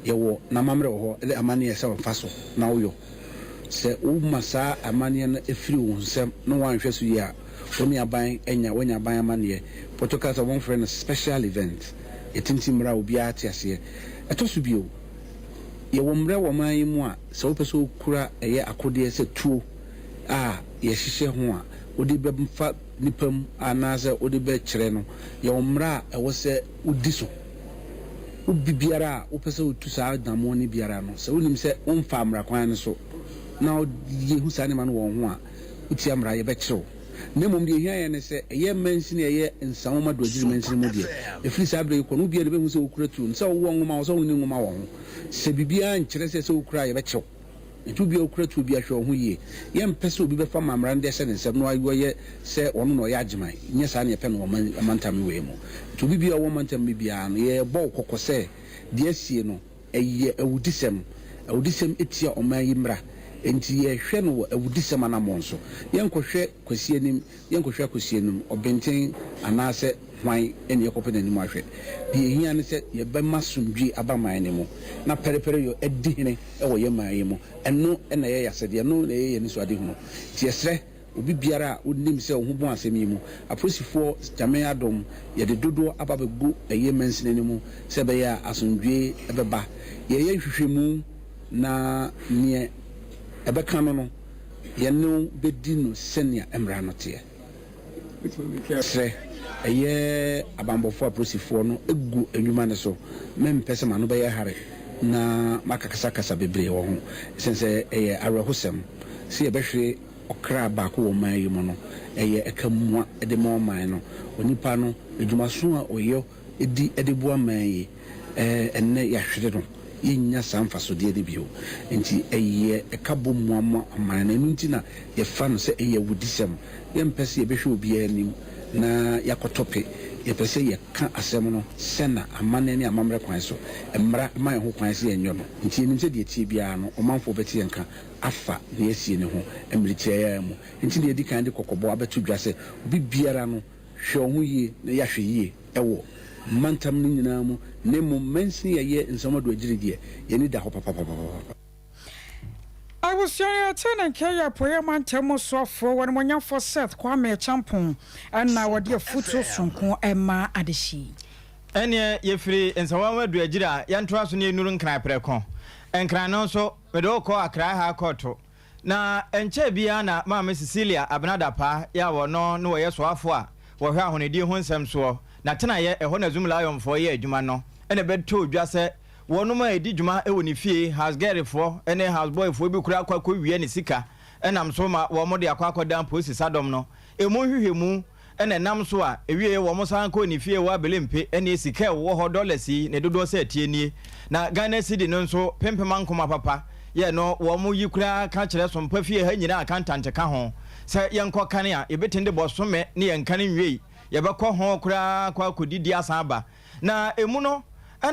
yɛwɔ n'amammerɛ wɔ hɔ ne amanneɛ a ɛsɛ ɔfa so na woyɔ. Sɛ woma saa amanneɛ no firi wo nsam na woanhwɛ so yie a, wo ne aban anya, woanya aban amanneɛ. Pɔtɔ kasa wɔfrɛ no special event. Yɛtintim mmara a obiara te aseɛ. Ɛtɔ so bio, yɛwɔ mmara wɔ ɔman yi mu a sɛ wopɛ sɛ wokura ɛyɛ akodeɛ sɛ tuo a yɛhyehyɛ ho a wode bɛfa nipa mu anaasɛ wode bɛkyerɛ no, yɛwɔ mmara a ɛwɔ sɛ wodi so. Wo bibiara a wopɛ sɛ wotu saa anammɔn no biara no, sɛ wonim sɛ womfaa mmara kwan no so na yɛhu saa nneɛma no wɔ wo ho a, wotia mmara a, yɛbɛkyere wo. Na mmom deɛ ɛhia yɛn ne sɛ, ɛyɛ mansini a ɛyɛ Nsawam Adoagyiri mansini mu deɛ, ɛfiri saa berɛ yi kɔ no, obiara deɛ bɛhu sɛ wokura tuo no, sɛ wowɔ nwoma wɔ sɛ wonni nwoma wɔ ho. Sɛ biribiara nkyerɛ sɛ sɛ wokura a, yɛbɛkyere wo. Enti obiara a ɔkura tuo biara, hwɛ wo ho yie. Yɛmpɛ sɛ obi bɛfa mmara no de ahyɛ ne nsam na wayɛ sɛ ɔno na ɔyɛ agyeman. Nyɛ saa na yɛpɛ no wɔ ɔmantam wei mu. Enti obi biara a ɔwɔ ɔmantam mu biara no, yɛrebɔ wo kɔkɔ sɛ deɛ asie no, ɛyɛ awudisɛm. Awudisɛm tia ɔman yi mmara. Enti yɛhwɛ no wɔ awudisɛm anammɔn so. Yɛnkɔhwɛ Kwasi anim, yɛnkɔhwɛ Akosua anim, Ɔbenten anaasɛ hwan na yɛkɔpɛ n'anim ahwɛ. Deɛ ɛhia ne sɛ yɛbɛma asomdwoeɛ aba man no mu na pɛrepɛreyɔ adi hene wɔ yɛn man yi mu. Ɛno na ɛyɛ yɛn asɛdeɛ, ɛno na ɛyɛ yɛn anisoadehunu. Nti yɛsrɛ obi biara a ɔnim sɛ ɔho bɔn asɛm yi mu, apolisifoɔ Nyame adom yɛde dodoɔ aba abɛgu ɛyɛ mansini no mu sɛ ɛbɛyɛ a asomdwoeɛ bɛba. Yɛreyɛ nhwehwɛmu na neɛ ɛbɛka no no yɛne wo bɛdi no sɛnea mmara no teɛ. Serɛ, ɛyɛ abanbɔfoɔ apolisifoɔ no gu nnwuma no so. Mempɛ sɛ m'ano bɛyɛ hare na makakasakasa bebree wɔ ho, ɛsiane sɛ ɛyɛ awerɛhosɛm sɛ yɛbɛhwere ɔkra baako wɔ ɔman yi mu no, ɛyɛ ɛka mua de ma ɔman no. Onipa no, adwumaso a ɔyɔ. di de boa man yi, ɛnnɛ yɛahwere no, yɛnnya saa mfasodeɛ no bio. Enti ɛyɛ ɛka bɔ mua ma ɔman no. Ɛno nti na yɛfa no sɛ ɛyɛ awudisɛm. Yɛmpɛ sɛ yɛbɛhwɛ obiara anim na yɛakɔtɔ pe. Yɛpɛ sɛ yɛka asɛm no sɛna amanneɛ ne amammerɛ kwan so mmara ma yɛn ho kwan sɛ yɛnyɔ no. Enti yɛnim sɛ deɛ ɛteɛ biara no, ɔmanfoɔ bɛte yɛn nka afa nea asie no ho mmere tiaa ara mu. Enti na yɛadi kan de kɔkɔbɔ abɛto dwa sɛ obi biara no, hwɛ wo ho yie na yɛ ahwɛyie wɔ mantam no nyinaa mu, na mmom mansini a ɛyɛ Nsawam Aduagyiri deɛ, yɛn ani da hɔ papapapapapa. Abusua no yɛtee ne nka yɛ Apueeɛ Mantam mu soafoɔ Ɔnimonyamfoɔ Seth Kwame Acheampong na ɔde afutuo sononko maa adehye yi. Ɛnneɛ yɛfiri Nsawam Aduagyiri a, yɛntoa so na yɛnnuru Nkran prɛko. Nkran no nso, mede wo kɔ Accra High Court. Na ɛnkyɛɛ biara na Maame Cecilia Abena Dapaah yɛ a ɔno ne ɔyɛ soafoɔ a wɔhwɛ ahonidie ho nsɛm soɔ, n'atenaeɛ, ɛhɔ na Zoomlionfoɔ yɛ adwuma no, na ɛbɛtoo dwa sɛ wɔnom a ɛdi dwuma wɔ ne fie, house girlfoɔ ne house boyfoɔ bi koraa akɔ akɔwia ne sika nam so ma wɔn de akɔ akɔdan polisi sadɔm no. Ɛmu nhwehwɛmu na ɛnam so a ɛwieɛ wɔn san kɔɔ ne fie wɔ Abelempe ɛneɛ sika a ɛwɔ hɔ dollars yi ne dodoɔ sɛ ɛteɛ nie na Ghana cedi no nso pempem ankoma papa yɛ no wɔn yi koraa ka kyerɛ sompa fie ha nyinaa accountant ka ho sɛ yɛnkɔ kane a yɛbɛtumi de bɔsome ne yɛn kane nwiei yɛbɛkɔ ho koraa akɔ akɔdidi asan aba Na emu no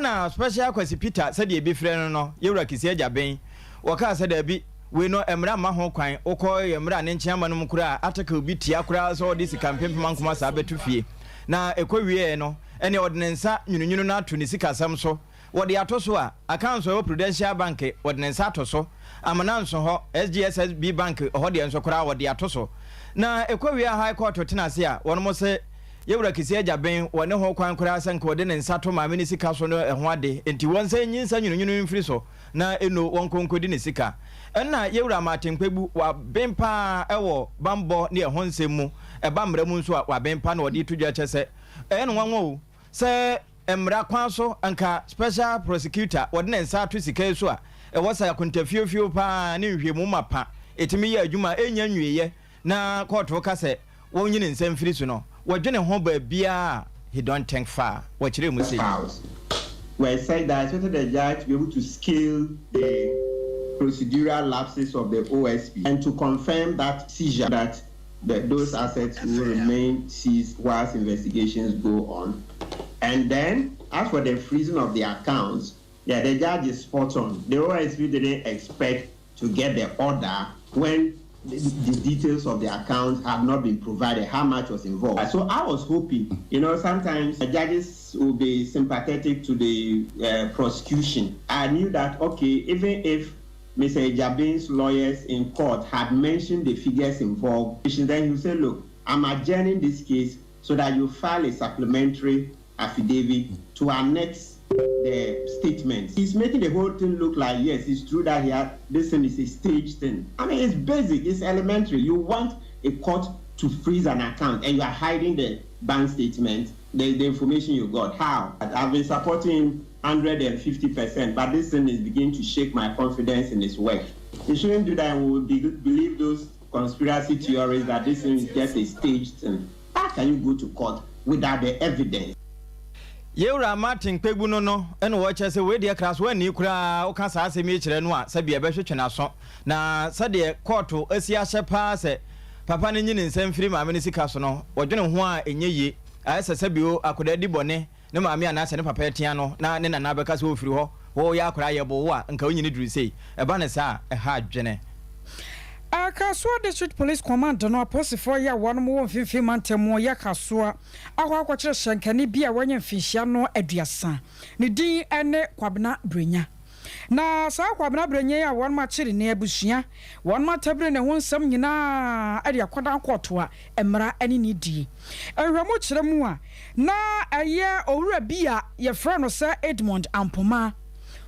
na Special Kwasi Peter sɛdeɛ ebi frɛ no no, Yɛwura Kissi Agyabeng, wɔkaa sɛ daabi, wei no mmara mma ho kwan, wokɔ yɛn mmara ne nkyeama no mu koraa a, article bi tia koraa sɛ ɔde sika mpempem ankoma saa bɛto fie. Na ɛkɔ wieɛ no, ɛneɛ ɔde ne nsa nwununwunu no ato ne sikasɛm so. Wɔde ato so a, accounts a ɛwɔ Prudential Bank, wɔde ne nsa ato so. Amena nso hɔ, SGSSB Bank hɔ deɛ nso koraa wɔde ato so. Na ɛkɔ wie a High Court tena ase a, wɔnom se Yɛwura Kissi Agyabeng wɔ ne ho kwan koraa sɛ nka ɔde ne nsa to maame no sika so no ɛho ade, enti wɔnsan nyi nsa nwununwunu mfiri so na eno wɔnkɔ nkɔdi ne sika. Ɛnna Yɛwura Martin Kpebu, waben pa ara wɔ bammɔ ne ɛho nsɛm mu, ɛba mmara mu nso a waben pa na ɔde reto dwa kyɛ sɛ ɛyɛ no nwanwa o sɛ mmara kwan so anka special prosecutor wɔde ne nsa ato sika yi so a ɛwɔ sɛ akontafiofio pa ara ne nhwehwɛmu mapa ɛtumi yɛ adwuma a ɛnnya nwieɛ na kɔɔto ka sɛ wɔnyi ne nsa mfiri so no wɔdwene ho baabiara a he don't think far wɔkyerɛɛ mu sei. Files were such that I expected the judge to be able to scale the procedural lapses of the OSP and to confirm that seizure that the, those assets will remain seized whilst investigations go on. And then, as for the freezing of the accounts, yeah, the judge is spot on. The OSP didn't expect to get the order when the, the details of the account had not been provided, how much was involved. So I was hoping, you know, sometimes the judges will be sympathetic to the prosecution. I knew that, okay, even if Mr. Jabin's lawyers in court had mentioned the figures involved, then he would say, look, I'm adjourning this case so that you file a supplementary affidavit to annex the statement. He's making the whole thing look like, yes, it's true that he had, this thing is a staged thing. I mean, it's basic, it's elementary. You want a court to freeze an account and you are hiding the bank statement, the, the information you got. How? I've been supporting 150%, but this thing is beginning to shake my confidence in his work. He shouldn't do that and we will be, believe those conspiracy theories that this thing is just a staged thing. How can you go to court without the evidence? Yewura Martin Kpebu no no na wɔkyerɛ sɛ wei deɛ kra so anni koraa woka saa asɛm yi kyerɛ no a sɛdeɛ ɛbɛhwetwe n'aso na sɛdeɛ kɔɔto asi ahyɛ paa sɛ papa no nyi ne nsa mfiri maame no sika so no wɔdwene ho a ɛnyɛ yie ayɛ sɛ sɛbio akwadaa di bɔne ne maame anaasɛ ne papa atia no na ne nana bɛka sɛ ɔfiri hɔ, wo yɛ akwadaa yɛboo wo a nka wonyini duru sei. Ɛba no saa a, ɛha adwene. Kasoa District Police Command no apolisifoɔ yɛ a wɔnom wɔ mfimfini mantam mu yɛ Kasoa akɔ akɔkyere hyɛnkani bi a wanya mfinhyia no aduasa. Ne din ne Kwabena Brenya. Na saa Kwabena Brenya yi a wɔnom akyere ne abusua, wɔnom atabiri ne ho nsɛm nyinaa de akɔdan kɔɔto a mmara ne no die. Nhwɛmu kyerɛ mu a, na ɛyɛ owura bi a wɔfrɛ no sɛ Edmond Ampoma.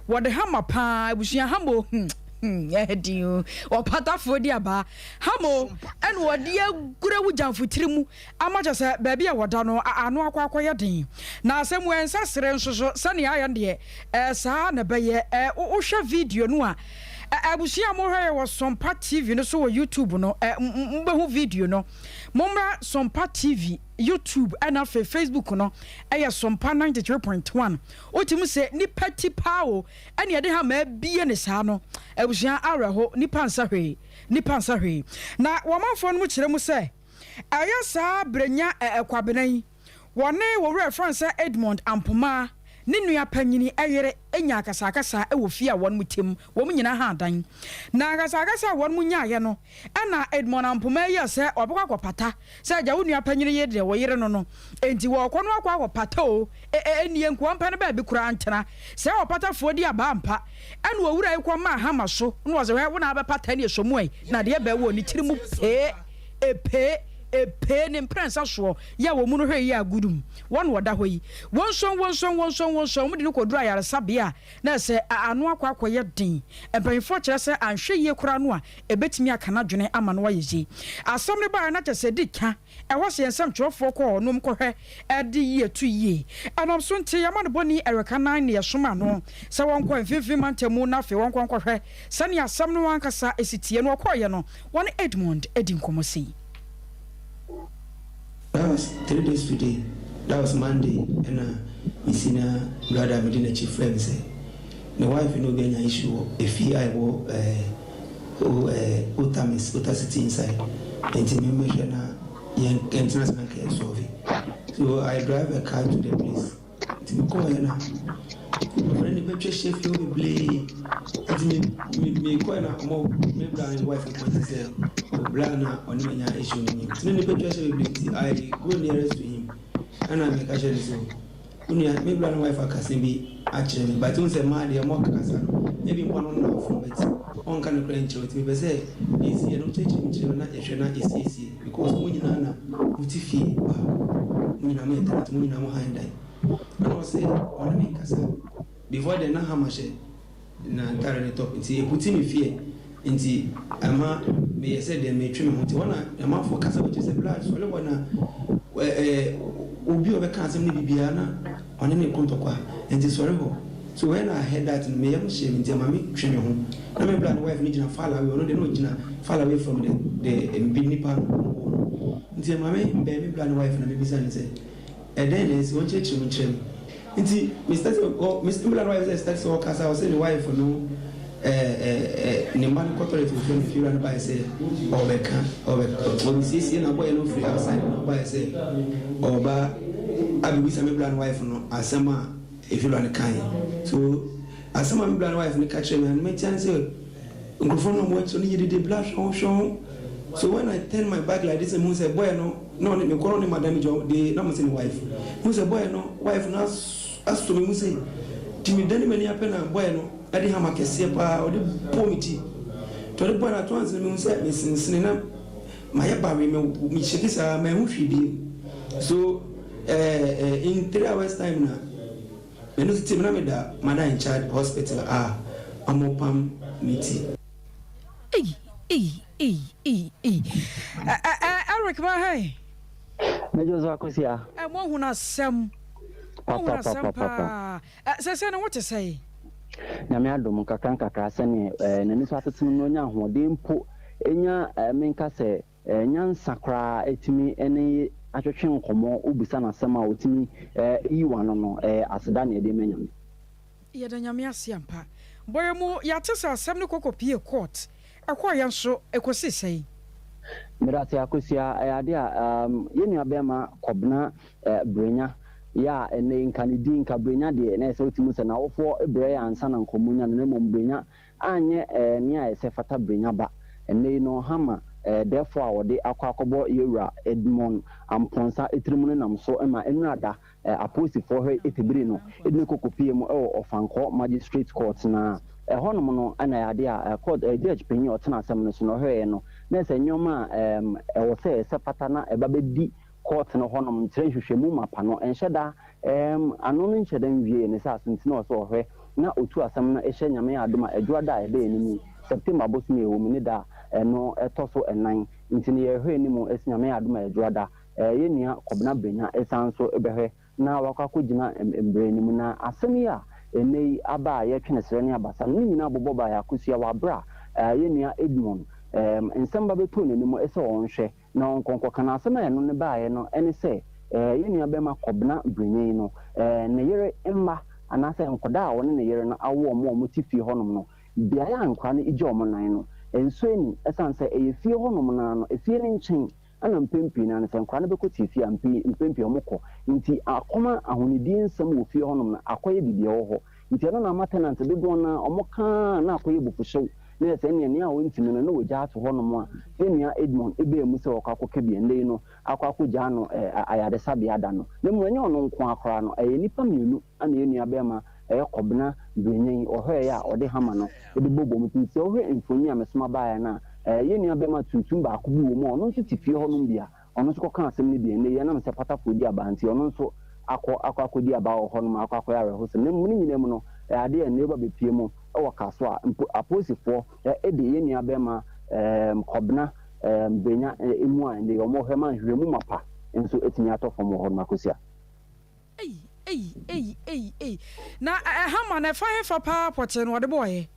Wɔde hama paa, abusua hama o, hmm, hmm, ɛyɛ den o, ɔpatafoɔ di abaa, hama o, ɛna wɔde agura wo gyamfo tiri mu ama kyɛ sɛ baabi a wɔda no ano akɔ akɔyɛ den. Na asɛm wɔ ɛnsɛ sere nso so, sɛnea ayɛ no deɛ, ɛɛ saa na ɛbɛyɛ. Ɛɛ wohwɛ video no a, Abusua a mohwɛ yɛ wɔ Sompa TV no so wɔ YouTube no, mobɛhu video no. Mommra Sompa TV, YouTube ɛna afei Facebook no ɛyɛ Sompa 93.1. Wotumi sɛ nipa ti paa o, ɛne ɛde hama abie ne saa no. Abusua awerɛho, nipa nsa hwee, nipa nsa hwee. Na wɔmanfoɔ no mu kyerɛ mu sɛ, ɛyɛ saa berɛ nya Kwabena yi, Wɔne wɔ wura frɛ no sɛ Edmond Ampomah ne nua panyini yere nyaa akasakasa wɔ fie a wɔn te mu. Wɔn nyinaa haa dan. Na akasakasa a wɔn nyaeɛ no, ɛna Edmond Ampomah yɛɛ sɛ ɔbɛkɔ akɔpata sɛ agya wo nua panyini yere deɛ wo yere no no. Enti wɔrekɔ no akɔ akɔpata o, e-e-nie nkoa mpa no baabi koraa ntena. Sɛ ɔpatafoɔ di abaa ampa. Ɛna owura yi kɔ maa hama so na ɔse hwɛ wo na abɛpata ne ɛsɔ mu ɛ na adeɛ bɛɛ wɔ ne tiri mu pee, epee, epee ne mprɛnsa soɔ. Yɛ a wɔn mu no hwɛ yie a gudum wɔn na wɔda hɔ yi. Wɔnsuan, wɔnsuan, wɔnsuan, wɔnsuan, wɔde no kɔduru ayaresabea a na ɛsɛ a ano akɔ akɔyɛ den. Mpanyinfoɔ kyerɛ sɛ anhwɛ yie koraa no a ɛbɛtumi aka n'adwene ama no ayɛ yie. Asɛm no baeɛ no kyerɛ sɛ di ka ɛhɔ sɛ yɛn nsɛmtwerɛfoɔ kɔ hɔ nom kɔhwɛ de yie to yie. Ɛnam so nti yɛamanebɔni Eric Annan ne yɛsomaa no sɛ wɔnkɔ mfimfini mantam mu na afei wɔnkɔ nkɔhwɛ sɛnea asɛm no ankasa si teɛ. Na wɔkɔeɛ no wɔne Edmond di nkɔmmɔ sei. That was three days today, that was Monday ɛna me senior brother a medi n'akyi frɛɛ me sɛ ne wife ne obi anya issue wɔ efie a ɛwɔ ɛɛ o ɛɛ Otamis, Ota city inside nti me mmɛhwɛ na yɛn yɛntena ase na nka yɛn solve. So I drive a car to the place. Nti mekɔɔeɛ na ɔne nnipa atwa ahyia fie hɔ bebree. Nti me me mekɔɔeɛ na ɔmo me bra ne ne wife kɔn ti sɛ ɔbra na ɔne me anya issue no ni. Nti na nnipa atwa ahyia bebree nti I go nearest to him ɛna meka kyerɛ no sɛ wo nua me bra ne wife aka asɛm bi akyerɛ me but wohu sɛ mmaa deɛ ɔmo kasa no ebi mpo ano na ɔfom but ɔnka nokorɛ nkyerɛ wo nti mepɛ sɛ deɛ ɛsiiɛ no wokyerɛkyerɛ mu kyerɛ me na yɛhwɛ na yɛsiesie. Because mo nyinaa na mo te fie baako, mo nyinaa mo yɛ tenant, mo nyinaa mo han dan. Ɛna ɔse ɔne me nkasa. Before then na hammer hyɛ n'ataare no top nti eputi me fear nti ɛma meyɛ sɛ deɛ metwe me ho nti hɔ na amanfoɔ kasa wɔ akyire sɛ bla sɔre hɔ na ɛɛ obi a ɔbɛka asɛm no bibiara na Ɔne me ko ntɔkwa, nti sɔre hɔ. So when I heard that no, me yam hyee me nti ɛma me twe me ho. Na me bra ne wife no gyina far away, ɔno deɛ na ɔgyina far away from the the mbi nipa no ɔmo wɔ no. Nti ɛma me bɛn me bra ne wife na me bisa no sɛ, ɛdɛn na asi, ɔnkyerɛkyerɛ mu nkyerɛ me. Nti me start sɛ ɔ me bra ne wife sɛ start sɛ ɔkasa, ɔsɛ ne wife no ɛɛ ne mma no kɔ toilet wɔ fie na fiewura no baeɛ sɛ ɔrebɛka ɔrebɛ ɔrebɛsiesie na ɔbɔeɛ no firi outside na ɔbaeɛ sɛ ɔreba abɛbisa me bra no wife no asɛm a efiewura no kaeɛ. So asɛm a me bra no wife no ka kyerɛ me ano metia ne sɛ nkurɔfoɔ no a wɔn akyi no yɛ dede bla hwɛ ho hwɛ ho. So when I turn my back like this na mehu sɛ boy no na ɔne mekɔ na ɔne madam gyina de na mo sɛ ne wife mehu sɛ boy no wife no asɔ me mu sei nti medane m'ani apɛ na boy no de hama kɛseɛ paa ɔde bɔɔ me ti nti ɔde bɔɔ no ato ansa na mehu sɛ mesensene na mayɛ bawe me me shake saa manhu hwee bio so eh, eh, in 3 hours time na m'ani so te me na meda mother in child hospital a ɔmo pam me ti. Ei, ei, ei, ei, ei. Ɛ, ɛ, ɛ, Eric ma hɛn. Mɛgye so Akosia. Ɛ, mo ahunu asɛm. Mo ahunu asɛm paa. Ɛ, sɛsɛ no wo te sɛn? Nyame adom, nkakra nkakra sɛneɛ eh, n'ani so atete no na ɔnya ahoɔden mpo nya eh, menka sɛ eh, nyansa koraa ɛtumi ne ye atwetwe nkɔmmɔ, wobisa no asɛm a ɔtumi eh, yi w'ano no, eh, aseda na yɛde ma Nyame. Yɛda Nyame ase ampa. Bɔyɛ mu yɛate sɛ asɛm no kɔ kɔpie court, ɛkɔɔyɛ nso ɛkɔsii sɛn? Medase Akosua, ɛyɛ ade a um, yɛn nua bɛɛma Kɔbena eh, Brenya yɛ a ɛnɛ yi nka ne din nka Brenya deɛ na ɛsɛ wotumi sɛ n'awofoɔ brɛ ansa na nka ɔmo nya no na mmom Brenya anyɛ eh, nea ɛsɛ fata Brenya ba. Ɛnɛ yi no Hama eh, dɛɛfoɔ a wɔde akɔ akɔbɔ yɛwura Edmond Amponsah tirim no nam so ma nnora da Apolisifoɔ hwɛ tebiri no de no kɔ kɔpie mu wɔ Ɔfankɔɔ Magistrate Court na ɛhɔnom no na ɛyɛ adeɛ a court judge panyin a ɔtena asɛm no so no ɔhwɛeɛ no na ɛsɛ nneɛma a ɛwɔ sɛ ɛsɛ fata na ɛba bɛdi court no hɔnom nkyerɛ nhwehwɛmu mapa no ɛnhyɛ da ano no nhyɛ da nwiee ne saa so nti na ɔsɛ ɔhwɛ na ɔtu asɛm no hyɛ Nyame adom a Adwuada a ɛda yɛn anim yi September bosome a ɛwɔ mu ne da a ɛno ɛtɔ so ɛnan nti no yɛhwɛ anim sɛ Nyame adom a Adwuada Yɛn nua Kɔbena Brenya san nso bɛhwɛ na wakɔ akɔgyina mbrɛ no mu. Na asɛm yi a ɛnnɛ yi aba a yɛtwe no serɛ ne abasa no, ne nyinaa bobɔ baeɛ akosua wɔ aberɛ a yɛn nua Edmond nsɛm ba bɛtoo n'anim sɛ ɔnhwɛ na ɔnkɔ nkɔka. Na asɛm a ɛno ne baeɛ no ne sɛ yɛn nua bɛrima Kɔbena Brenyi no ne yere mma anaasɛ nkwadaa a ɔne ne yere no awo wɔn a wɔte fie hɔnom no, beaeɛ a nkwadaa no gya wɔn nan no, ɛnsɔ ani ɛsiane sɛ ɛyɛ fie hɔnom no ara no, efie no nkyɛn Ɛna mpɛn pii no ara no, sɛ nkwadaa no bɛkɔ tiafi a, mpɛn pii wɔkɔ. Nti akɔma ahonidie nsɛm wɔ fie hɔnom no akɔyɛ biribi a ɛwɔ hɔ. Nti ɛno na ama tenant dodoɔ no ara wɔka ara na akɔyɛ abufuhyew. Na ɛyɛ sɛ ɛnneɛ nea ɔntumi no na wɔgya ato hɔnom a yɛn nua Edmond baa mu sɛ ɔrekɔ akɔka bi. Ɛnnɛ yi no akɔ akɔgyaa no ayaresabea da no. Na mmom ɛnyɛ ɔno nko ara koraa no, ɛyɛ nnipa mmienu na yɛn nua barima ɛyɛ Kɔbena Brenyan, ɔhwɛeɛ a ɔde hama no de bɔbɔ mu. Nti sɛ wohwɛ mfoni a mesoma baeɛ no a, yɛn nua barima tuntum baako bi wɔ mu a ɔno nso te fie hɔnom bi a ɔno nso kɔkaa asɛm no bi. Ɛnnɛ yi ɛnam sɛ patafoɔ di abaa nti ɔno nso akɔ akɔ akɔdi abaa wɔ hɔnom akɔ akɔyɛ awerɛhosɛm. Na mmom ne nyinaa mu no, ɛyɛ adeɛ a ɛnnɛ woba bɛpue mu wɔ Kasoa a, mpo apolisifoɔ de yɛn nua barima Kɔbena Brenyan mu a ɛnnɛ yi wɔhwɛ ma nhwehwɛmu mapa nso atumi atɔ fam wɔ hɔnom akɔsi a. Ei, ei, ei, ei, ei. Na ɛ, hammer no, ɛfa hefa paa pɔtee na ɔde bɔɔeɛ?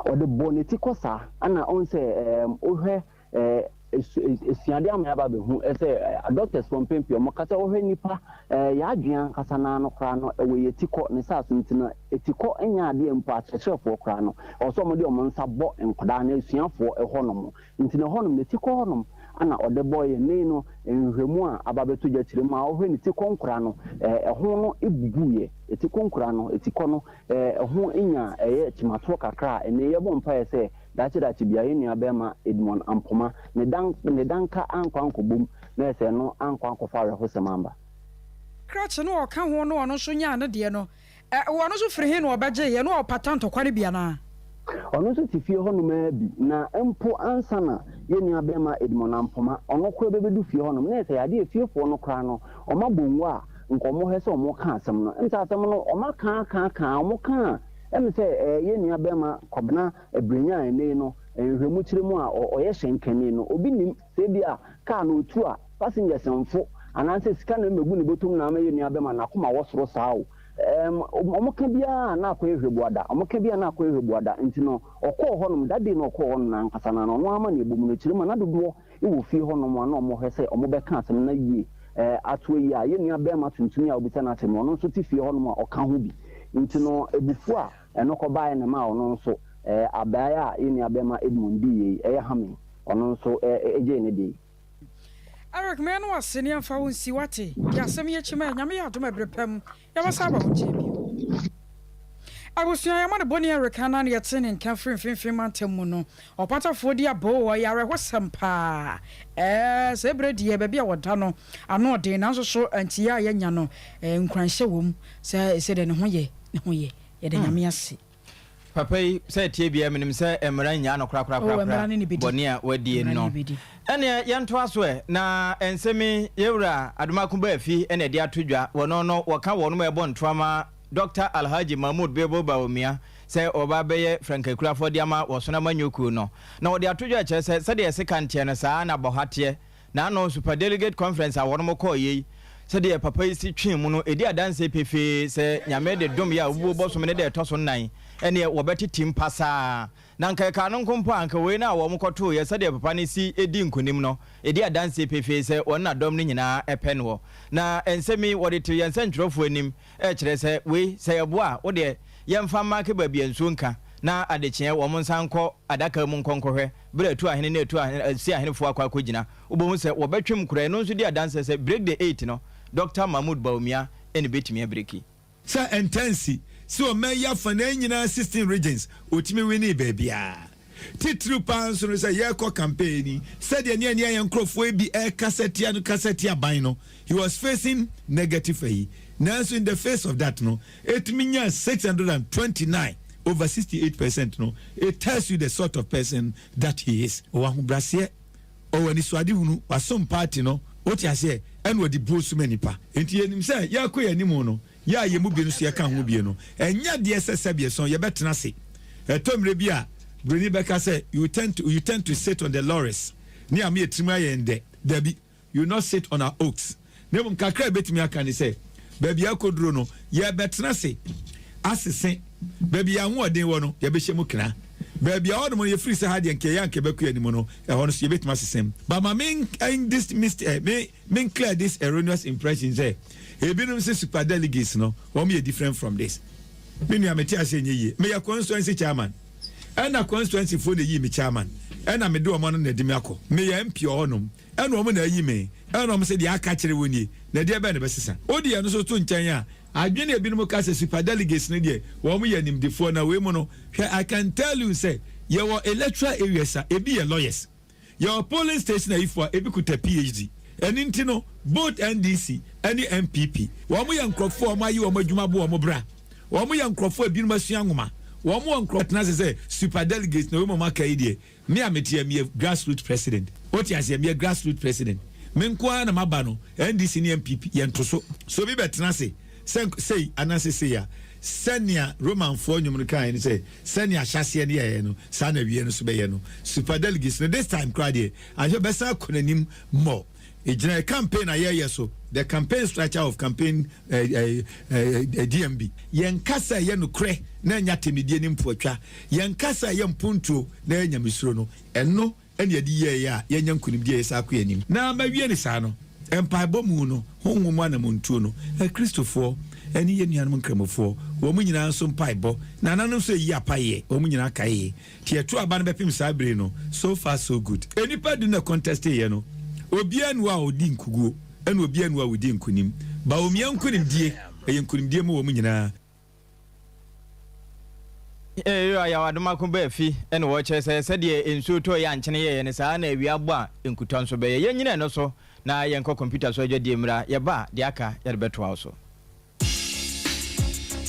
Ɔde bɔɔ ne ti kɔ saa. Ɛna ɔhu sɛ ɛɛm, wohwɛ ɛɛ, esu, esuadeɛ ama yɛaba abɛhu sɛ ɛ, doctors foɔ mpɛn pii wɔka sɛ wohwɛ nnipa ɛɛ, yɛn adwene ankasa no ara no koraa no, ɛwɔ yɛn ti kɔ. Ne saa so nti no, ti kɔ nyɛ adeɛ mpo akyerɛkyerɛfoɔ koraa no, ɛwɔ sɛ wɔde wɔn nsa bɔ nkwadaa anaa asuafoɔ hɔnom. Nti no hɔnom, ne tikɔ hɔnom na ɔde bɔɔ yɛn. Nei no, nhwehwɛmu a aba abɛto dwa kyerɛ mu a, wohwɛ ne tikɔ nkora no, ɛho no bubuiɛ. Tikɔ nkora no, tikɔ no, ɛho nya ɛyɛ kyimatoɔ kakra a ɛnnɛ yi yɛbɔ mpaeɛ sɛ daakye daakye biara yɛn nua barima Edmond Ampoma, ne dan, ne danka ankɔ ankɔbom na ɛsɛ ɛno ankɔ ankɔfa awerɛhosɛm amba. Krakye no a ɔka ho no ɔno nso nyaa ne deɛ no, Ɛ, ɔno nso firi he na ɔbɛgyeeɛ? Na ɔpata ntɔkwa no bi anaa? Ɔno nso te fie hɔnom ara bi, na mpo ansa na yɛn nuabarima Edmond Ampoma, ɔno koraa bɛbɛdu fie hɔnom, na ɛsɛ adeɛ a fiefoɔ no koraa no, wɔabɔ ngua a, nka wɔhwɛ sɛ wɔka asɛm no. Ɛm sɛ asɛm no, wɔaka aka aka a, wɔka a, ɛm sɛ ɛɛ, yɛn nuabarima Kwabena Abrenya a ɛnnɛ yi no, nhwehwɛmu kyerɛ mu a ɔyɛ hyɛnkani no, obi nnim sɛ ebia kaa no ɔtu a, passengers mfo, anaasɛ sika na mmɛgu ne bɔtɔm na ama yɛn nuabarima n'akoma wɔ soro saa o. Ɛɛm, wɔka biara a na akɔyɛ hwɛbuada, wɔka biara a na akɔyɛ hwɛbuada. Nti no, ɔkɔɔ hɔnom, that day no ɔkɔɔ hɔnom no ankasa no, ɔno ara amanneɛbɔ mu no, kyerɛ mu a na dodoɔ wɔ fie hɔnom a na wɔhwɛ sɛ wɔbɛka asɛm no yie ato ayi a, yɛn nua barima tuntum yi a wobisa no asɛm yi, ɔno nso te fie hɔnom a ɔka ho bi. Nti no, abufuo a ɛno kɔbaeɛ na ɛmaa ɔno nso, abae a yɛn nua barima Edmund diiɛ yi, ɛyɛ hame, ɔno nso gyee ne deɛ yi. Eric mɛyɛ no wase ne yɛmfa wo nsi wate deɛ asɛm yi akyi ma yɛ Nyame yɛ adom a ɛberɛ pa mu yɛbɛsan aba wo nkyɛn bio. Abusua yɛma no bɔne Eric anan yɛtee ne nka firi mfimfini mantam mu no ɔpatafoɔ di aboo ɔyɛ awerɛhosɛm paa ɛɛ sɛ ɛberɛ deɛ baabi a wɔda no ano ɔden nanso so nteɛ a yɛanya no nkuranhyɛ wɔ mu sɛ ɛsɛ deɛ ne ho yɛ ne ho yɛ yɛda Nyame ase. Papa yi, sɛ ɛteɛ biara menim sɛ mmara nnyaa no Oh, korakorakorakora mmara ne no bɛdi. bɔne a wadie Mmara ne no. no bɛdi. Ɛneɛ yɛntoa so ɛ, na nsɛm yi yɛn wura Adomako Baafi na ɛde ato dwa, wɔno no wɔka wɔnom a ɛbɔ ntoa ma Dɔkta Alhaji Mahmood Bilbo Bawumia sɛ ɔba abɛyɛ frankakurafoɔ de ama Wɔsono Amanyɔkuo no. Na wɔde ato dwa kyerɛ sɛ sɛdeɛ sekan teɛ no saa ara na bɔha teɛ. N'ano Superdelegate Conference a wɔnom kɔɔ yei, sɛdeɛ papa yi si twee mu no, ɛdi adanseɛ pefee sɛ Nyame de dom yɛ a obuo bɔsome ne da ɛtɔ so nnan, ɛneɛ wɔbɛtetem pasaa. Na anka ɛkaa no nko mpo a, anka wei no a wɔn kɔtooeɛ, sɛdeɛ papa no si di nkonim no, ɛdi adanseɛ pefee sɛ wɔn na dɔm no nyinaa pɛ noɔ. Na nsɛm yi, wɔde too yɛn sɛntwerɛfoɔ anim, ɛrekyerɛ sɛ wei, sɛ yɛboa a, wo deɛ, yɛmfa mmake baabi a nsuo nka, na adekyeɛ wɔn nsan nkɔ adaka mu nkɔ nkɔhwɛ berɛ a atu ahene ne atu ahene, asi ahenefoɔ akɔ akɔgyina. Wobɛhu sɛ wɔbɛtwem koraa. Ɛno nso di adanseɛ sɛ break the eight no, Dɔkta Mahmood Bawumia na ɛbɛtumi abreaki. Sɛ ɛntansi sɛ ɔman yi afanaa nyinaa 16 regions ɔtumi winee baabiara. Titiriw paa nso no sɛ yɛrekɔ campaign yi sɛdeɛ ne ɛne yɛn nkurɔfoɔ yi bi ɛrekasa tia no kasa tia ban no he was facing negative ayi nanso in the face of that no ɛtumi nyaa 629 over 68 percent no it tells you the sort of person that he is. Ɔwɔ ahobraseɛ, ɔwɔ anisoadehunu, wasom party no, wote aseɛ, ɛna ɔde buo soma nipa. Nti yɛnim sɛ yɛrekɔ yɛn anim no, yɛ a yɛn mu bi nso yɛka ho bie no, ɛnyɛ adeɛ sɛ sɛbeɛsɔn yɛbɛtena ase. Ɛtɔ mmerɛ bi a, buroni bɛka sɛ you tend to, you tend to sit on the laurels ne ama yɛn tirim ayɛ yɛn dɛ. Dabi, you will not sit on our oaks. Na mmom kakra a yɛbɛtumi aka ne sɛ, baabi a akɔduro no, yɛrebɛtena ase. asese. Baabi yɛn ahoɔden wɔ no, yɛbɛhyɛ mu kena. Baabi a hɔnom no yɛfiri sɛ ha deɛ nka yɛyɛ anka yɛbɛkɔ yɛn anim no, ɛhɔ no so yɛbɛtumi asese mu. But ma me this mist eh, me me clear this erroneous impression sɛ ebinom sɛ super delegates no wɔn yɛ different from this. Me nua mete ase nyɛ yie. Meyɛ constituency chairman. Ɛna constituency foɔ na eyi me chairman. Ɛna mede wɔn ano na ɛde me akɔ. Meyɛ MP wɔ hɔnom. Ɛna wɔn na ayi me. Ɛna wɔn sɛ deɛ aka kyerɛ wɔn nie. Na ɛdeɛ bɛn na ɛbɛsesa. Wode ɛno nso to nkyɛn a, adwene a ebinom ka sɛ super delegates no deɛ wɔn yɛ animdefoɔ na wei mu no, hwɛ I can tell you sɛ yɛwɔ electoral areas a ebi yɛ lawyers. Yɛwɔ polling station ayifo a ebi kuta PhD. Ɛno nti no, both NDC ne NPP, wɔn yɛ nkurɔfoɔ a wɔn ayi wɔn adwuma abɔ wɔn bra. Wɔn yɛ nkurɔfoɔ a ebinom asua nwoma. Wɔn wɔ nkurɔfoɔ tena ase sɛ super delegates na wei mu a wɔaka yi deɛ, Me a mete ha, meyɛ grassroot president. Wote aseɛ? Meyɛ grassroot president. Me nko ara na maba no, NDC ne NPP, yɛnto so. Sɛ obi bɛtena ase sɛ sei anaasɛ sei a, sɛnea Romanfoɔ nnwom no kaeɛ no sɛ, sɛnea ahyɛaseɛ no yɛeɛ no, saa na awieɛ no nso bɛyɛ no. Superdelegates no, this time koraa deɛ, anhwɛ bɛsan akɔ n'anim more. Ɛgyina yɛ campaign a yɛreyɛ so, the campaign structure of campaign eh, eh, eh, DMB. Yɛn kasa a ɛyɛ nokorɛ na ɛnyɛ atɛmdidie ne mpoatwa, yɛn kasa a ɛyɛ mpontuo na ɛyɛ nyamesuro no, ɛno na yɛde yɛeɛ a yɛanya nkonimdie a yɛsan akɔ yɛn anim. Na mawie no saa no, mpaebɔ mu no, honhom mu anamontuo no, Akristofoɔ ne yɛn nuanom Nkramofoɔ, wɔn nyinaa nso mpaebɔ, nananom nso ɛyi apaeɛ, wɔn nyinaa kaeɛ. Nti yɛto aba no bɛpem saa bere no, so far so good. Nnipa du na contesteeɛ no, obiara nni hɔ a ɔdi nkuguo, ɛna obiara nni hɔ a ɔdi nkunim. Bawumia nkunimdie, ɛyɛ nkunimdie ma wɔn nyinaa. Eyo Ayaw Adomako Baafi na wɔkyerɛ sɛ sɛdeɛ nsuo tɔeɛ a nkyene yɛeɛ no, saa ara na awia bɔ a nkutɔ nso bɛyɛ. Yɛnnyina ɛno so na yɛnkɔ kɔmputa so adwadie mmra. Yɛba a, deɛ aka yɛde bɛtoa wo so.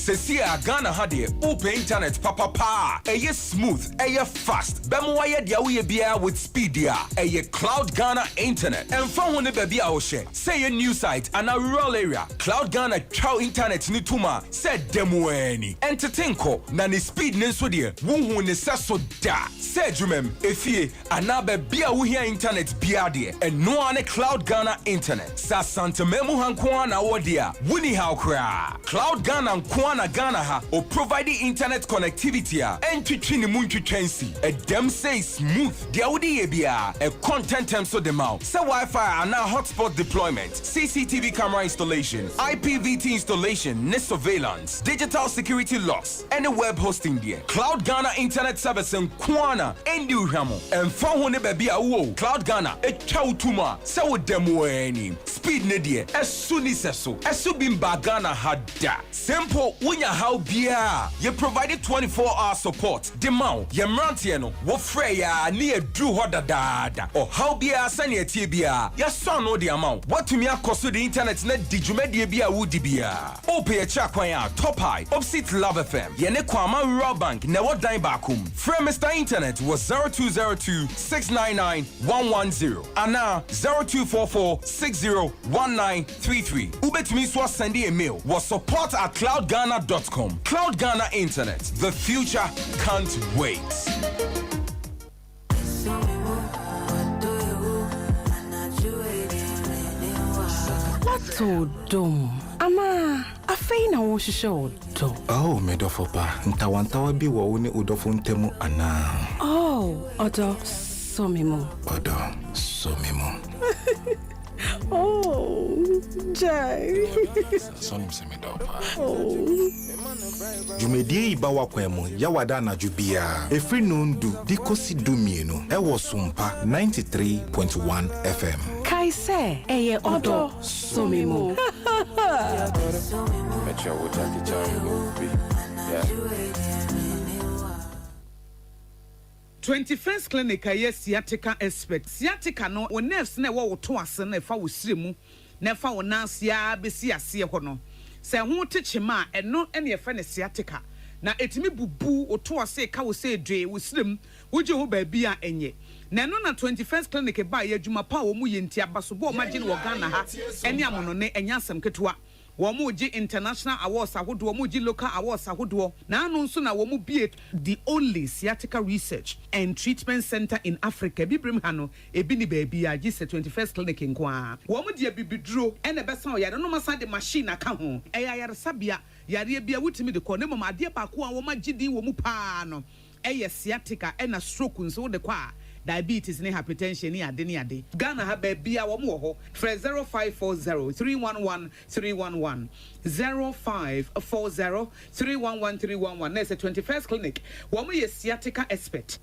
Sesie a Ghana ha deɛ wopɛ internet papa paa a ɛyɛ smooth, ɛyɛ fast, bɛma wayɛ deɛ woyɛ biara with speed deɛ a, ɛyɛ Cloud Ghana Internet. Ɛmfa ho ne baabi a wohyɛ, sɛ ɛyɛ new site anaa rural area, Cloud Ghana twa wo internet no tom a sɛ da mu ara ni. Ɛntete nkɔ, na ne speed no nso deɛ wonhuu ne sɛso da. Sɛ adwumam, efie, anaa baabi a wohia internet biara deɛ, ɛno ara ne Cloud Ghana Internet. Sɛ Asanteman mu ha nko ara na wowɔ deɛ a, wonni haw koraa. Cloud Ghana nko ara na Ghana ha ɔprovide internet connectivity a ɛntwetwe ne mu ntwitwa nsi. Ɛdam sei smooth, deɛ wode yɛ biara, ɛkɔ ntɛntɛm so de ma wo. Sɛ Wi-Fi anaa hotspot deployment, CCTV camera installation, IPVT installation ne surveillance, digital security locks, ne web hosting deɛ, Cloud Ghana Internet Service nko ara na ɛndi wo hwammɔ. Ɛmfa ho ne baabi a wowɔ o, Cloud Ghana twa wo to mu a sɛ woda mu ara ni. Speed no deɛ, ɛso nni sɛso. Ɛso bi mbaa Ghana ha da. Sɛ mpo wonya haw biara a, yɛ provide 24 hour support de ma wo. Yɛn mmeranteɛ no, wofrɛ yɛn a ne yɛaduru hɔ dadaada. Ɔhaw biara sɛnea ɛteɛ biara, yɛasɔ ano de ama wo. Woatumi akɔ so de internet no adi dwumadie bi a woredi biara. Wopɛ yɛkyerɛ akwan a, Top High, opsit Love FM, yɛne Kwama Rural Bank na ɛwɔ dan baako mu. Frɛ Mister Internet wɔ 0202 699 110 anaa 0244 60 1933. Wobɛtumi nso asɛnde yɛn mail wɔ support at cloudghana dot com. Cloud Ghana Internet, the future can't wait. Woatɔ dɔ mu anaa afei na worehwehwɛ ɔdɔ? Oh, me dɔfo pa, ntawantawa bi wɔ wo ne wo dɔfo ntam anaa? Oh, ɔdɔ, sɔ me mu. Ɔdɔ, sɔ me mu. Oh, gyae. Sɛ wonim sɛ medɔ wo paa. Dwumadie yi ba w'akwan mu Yawada anadwo biara ɛfiri nondu de kɔsi dumienu ɛwɔ Sompa 93.1 FM. Kae sɛ, ɛyɛ ɔdɔ sɔ me mu. 21st Clinic a ɛyɛ sciatica expert. Sciatica no, wo nerves no a ɛwɔ wo to ase no a ɛfa wo srɛ mu na ɛfa wo nan ase ara bɛsi aseɛ hɔ no, sɛ ɛho te kyema a, ɛno na yɛfrɛ no sciatica. Na ɛtumi bubu wo to ase, ɛka wo sɛ dwee, wo srɛ mu, wogye ho baabi a ɛnyɛ. Na ɛno na 21st Clinic baeɛ, adwuma pa a wɔyɛ nti, abasobɔ a wɔagye no wɔ Ghana ha ne amonone, ɛnyɛ asɛm ketewa. Wɔregye international awards ahodoɔ, wɔregye local awards ahodoɔ. Naano nso na wɔbue the only sciatica research and treatment centre in Africa. Abibirem ha no, ebi nni baabiara gye sɛ 21st Clinic nko ara. Wɔde abibiduro na ɛbɛsa wo yare na wɔasan de machine aka ho. Ɛyɛ ayaresabea, yareɛ biara wotumi de kɔ na mmom adeɛ baako a wɔagye din wɔ mu pa ara no yɛ sciatica ɛna stroke nso wode kɔ a diabetes ne hypertension ne ade ne ade. Ghana ha baabiara wɔn wɔ hɔ. Frɛ 0540 311 311, 0540 311 311 na ɛsɛ 21st Clinic wɔn yɛ sciatica expert.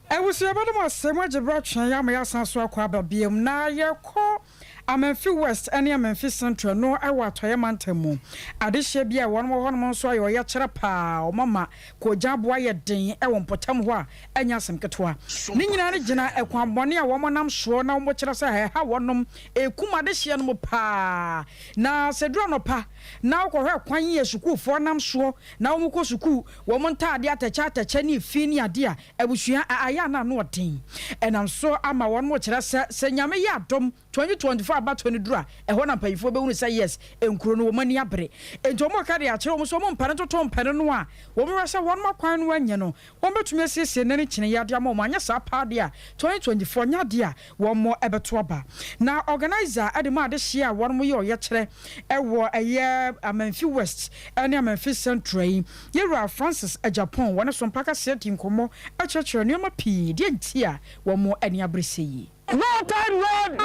Abusua bɛda mo ase mo agye berɛ atwɛn yɛ ama yɛasan so akɔ aba biom na yɛkɔ Amenfi West ne Amenfi Central no wɔ Atɔeɛ mantam mu. Adehyeɛ bi a wɔn wɔ hɔnom nso ayɛ ɔyɛkyerɛ paa, wɔn ama koogyan aboa ayɛ den wɔ mpɔtam hɔ a ɛnyɛ asɛm ketewa. Ne nyinaa no gyina ɛkwan bɔne a wɔn nam soɔ na wɔkyerɛ sɛ ɛha wɔnom, ɛkum adehyeɛ no mu paa. Na sɛ ɛduru anɔpa na wokɔhwɛ kwan a sukuufoɔ nam soɔ na wɔkɔ sukuu, wɔn ntaadeɛ atɛkyɛ atɛkyɛ ne efi ne adeɛ a, abusua, ayɛ a na ano ɔden. Ɛnam so ama wɔn kyerɛ sɛ, sɛ Nyame yɛ adom, 2024 abatoɔ no duru a, ɛhɔ na mpanyinfoɔ bɛhunu sɛ yes, nkuro no wɔn ani abere. Enti wɔn reka de akyerɛ wɔn sɛ wɔn mpɛ no toto mpɛ no no a, wɔn hwɛ sɛ wɔn akwan no anyɛ no, wɔn bɛtumi asiesie nnɛ ne kyene yi ade ama wɔn, anyɛ saa paa deɛ a, 2024 nyɛ adeɛ a wɔn bɛto aba. Na organiser de ma adehyeɛ a wɔn yɛ ɔyɛkyerɛ wɔ ɛyɛ Amanfi West ne Amanfi Central yi, Yɛwura Francis Agyapong, wɔne Sompa Kaseɛ dii nkɔmmɔ kyerɛkyerɛɛ nneɛma pii deɛ nti a wɔn ani abere sɛ yi. No time road!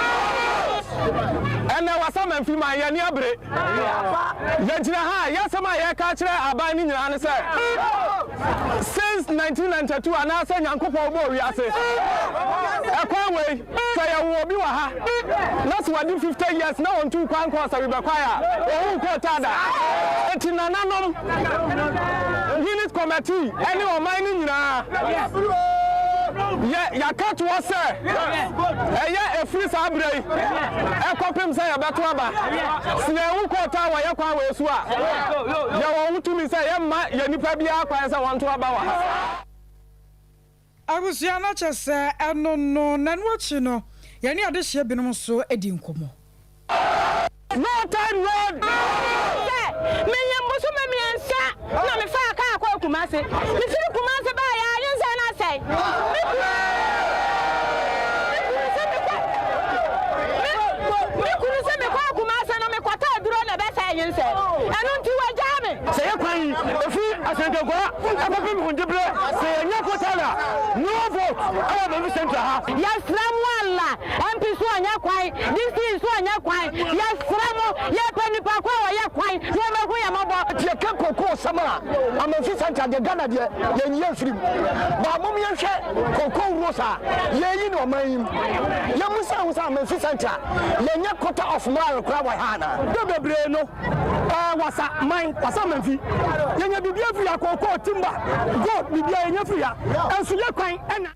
Ɛnnɛ wasa Mamfi man, yɛn ani abere. Yɛgyina ha a, yɛn asɛm a yɛreka akyerɛ aban no nyinaa ne sɛ, since 1992 anaasɛ Nyankopɔn bɔɔ wiase, ɛkwan wei, sɛ yɛwo obi wɔ ha na sɛ wadi 50 years na ɔntuu kwan nkɔɔ Sawibɛkwae a, ɔhuu kootaa da. Enti nananom, Unit Committee ne ɔman no nyinaa, yɛ yɛaka toɔ sɛ ɛyɛ ɛfiri saa berɛ yi ɛkɔpem sɛ yɛbɛto aba. Sɛ yɛwo kootaa wɔ yɛ kwan wei so a, yɛwɔ ho tumi sɛ yɛmma yɛ nipa biara kwan sɛ wɔnto aba wɔ ha. Abusua no kyɛ sɛ ɛno no, na ɛno akyi no, yɛne adehyeɛ binom nso di nkɔmmɔ. No time road. Sɛ menyim bosome miɛnsa na mefaa kaa kɔɔ Kumasi. Mefiri Kumasi baeɛ a nyinsɛn no asɛe. Me kunu me kunu se mekɔ me me kunu se mekɔɔ Kumasi no mekɔtɔ aduro na ɛbɛsɛe nyinsɛn no. Ɛno nti wagyaa me. Sɛ yɛ kwan yi ɛfiri Asantenkwa ɛkɔpem Hundibrɛ sɛ yɛnya quota a no vote ɛwɔ Mamfi Central ha. Yɛsrɛ mo Allah MP so ɔnyɛ kwan, DC nso ɔnyɛ kwan, yɛsrɛ mo, yɛpɛ nipa ko a ɔyɛ kwan na ɔmmɛhu yɛn mmɔbɔ. Nti yɛka kookoo sɛm a, Amanfi Central deɛ Ghana deɛ yɛnyi amfiri mu. But mom yɛnhwɛ kookoo rows a yɛyi no ɔman yi mu. Yɛmmisa ho sɛ Amanfi Central yɛnyɛ quarter of mile koraa wɔ ha anaa? Berɛ bebree no ɛɛ wasa man, wasa Amanfi, yɛnya biribiara firi ha, kookoo, timber, gold, biribiara yɛnya firi ha. Nso yɛ kwan na.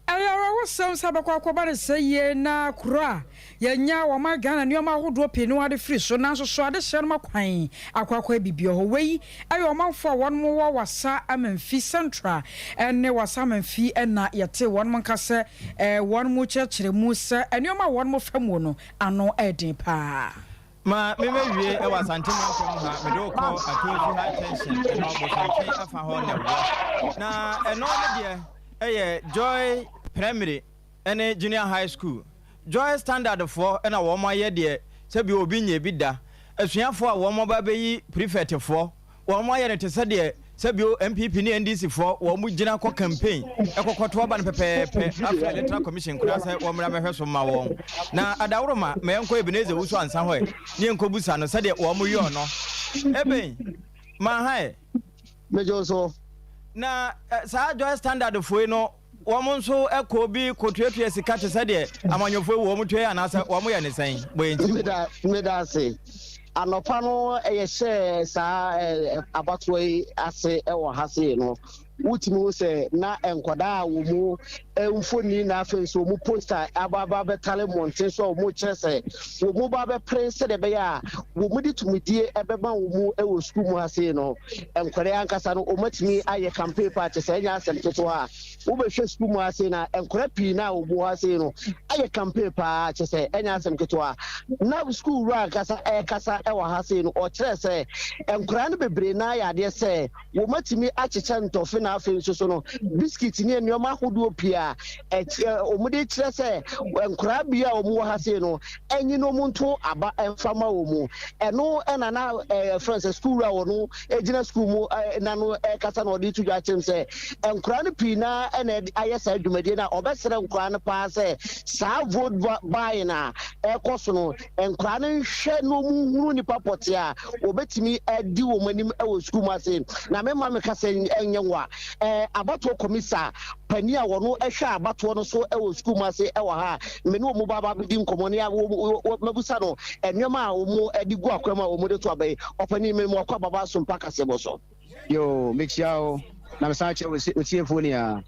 Ɛyɛ awerɛhosɛm sɛ abɛkɔ akɔba no sɛ yie na kuro a yɛnya ɔman Ghana nneɛma ahodoɔ pii no ara de firi so nanso so adehyeɛ no ma kwan akɔ akɔyɛ biribi wɔ hɔ. Wei yɛ ɔmanfoɔ a wɔnom wɔ Wassa Amanfi Central ne Wassa Amanfi na yɛte wɔnom nka sɛ wɔnom kyerɛkyerɛ mu sɛ nneɛma a wɔnom fa muo no ano yɛ den paa. Ma me mɛwie wɔ Asante mantam mu ha, mede wo kɔ Atuosu High Tension, ɛnɔ Bosontwe afa hɔ na ɛwɔ. Na ɛnɔ no deɛ ɛyɛ Joy Primary ne Junior High School. Joy Standard foɔ na wɔn ayɛ deɛ sɛbi obi nyɛ bi da. Asuafoɔ a wɔn aba abɛyi prefect foɔ Wɔn ayɛ no te sɛ deɛ sɛbio NPP ne NDC foɔ wɔn gyina kɔ campaign ɛkɔ kɔto aba no pɛpɛɛpɛ afrɛ electoral commission koraa sɛ wɔn mmra mɛhwɛ so mma wɔn. Na adaworoma ma yɛnkɔ Ebenezer Owusu Ansah hɔ ɛ ne yɛnkɔ busa no sɛdeɛ wɔn yɔɔ no. Eben, ma ha ɛ. Megye wo so. Na saa Joy Standard foɔ yi no Wɔn nso kɔ bi kɔtuatua sika te sɛ deɛ amanyɔfoɔ yi wɔn tua yi anaasɛ wɔn yɛ ne sɛn? Bɔ yɛn ti. Meda meda ase. Anɔpa no yɛhyɛɛ saa abatoɔ yi ase wɔ ha sei no, wotumi hu sɛ na nkwadaa a wɔn mu mfoni na afei nso wɔn poster aba aba abɛtare mmɔnten so a wɔkyerɛ sɛ wɔn ba abɛpere sɛdeɛ ɛbɛyɛ a wɔn de tumidie ɛbɛma wɔn wɔ sukuu mu ha sei no. Nkwadaa ankasa no wɔatumi ayɛ campaign paa kyɛ sɛ ɛnyɛ asɛm ketewa a wobɛhwɛ sukuu mu ha sei na nkwadaa pii na wɔn ha sei no ayɛ campaign paa kyɛ sɛ ɛnyɛ asɛm ketewa. Na sukuu wura ankasa ɛrekasa wɔ ha sei no ɔkyerɛ sɛ nkwadaa no bebree na ayɛ adeɛ sɛ Wɔatumi akyekyɛ ntɔfe na afei nso so no biskit ne nneɛma ahodoɔ pii a wɔde kyerɛ sɛ nkoraa bi a wɔwɔ ha sei no ɛnyi no wɔn nto aba mfa ma wɔn mu. Ɛno ɛna na ɛfrɛ sɛ sukuu wura wɔn gyina sukuu mu na no ɛkasa na ɔde to dwa kyerɛ sɛ nkoraa no pii na ɛna ayɛ saa dwumadie no a ɔbɛsrɛ nkoraa no paa sɛ saa vote buying a ɛkɔ so no Nkwadaa no nhwɛ na wɔnhunu nnipa pɔtee a wɔbɛtumi adi wɔn anim wɔ sukuu mu ase. Na memma me kasa nyɛ nwa. Abatoɔ kɔmisa panin a wɔn hwɛ abatoɔ no so wɔ sukuu mu ase wɔ ha a, me ne wɔn ba abɛdi nkɔmmɔ ne mabusa no nneɛma a wɔn de gu akwan mu a wɔn de to aba yi. Ɔpanin, me mo akɔ ababa Sompa kaseɛbɔ so. Yoo, mekyia wo, na mesan kyia w'atiefoɔ nyinaa.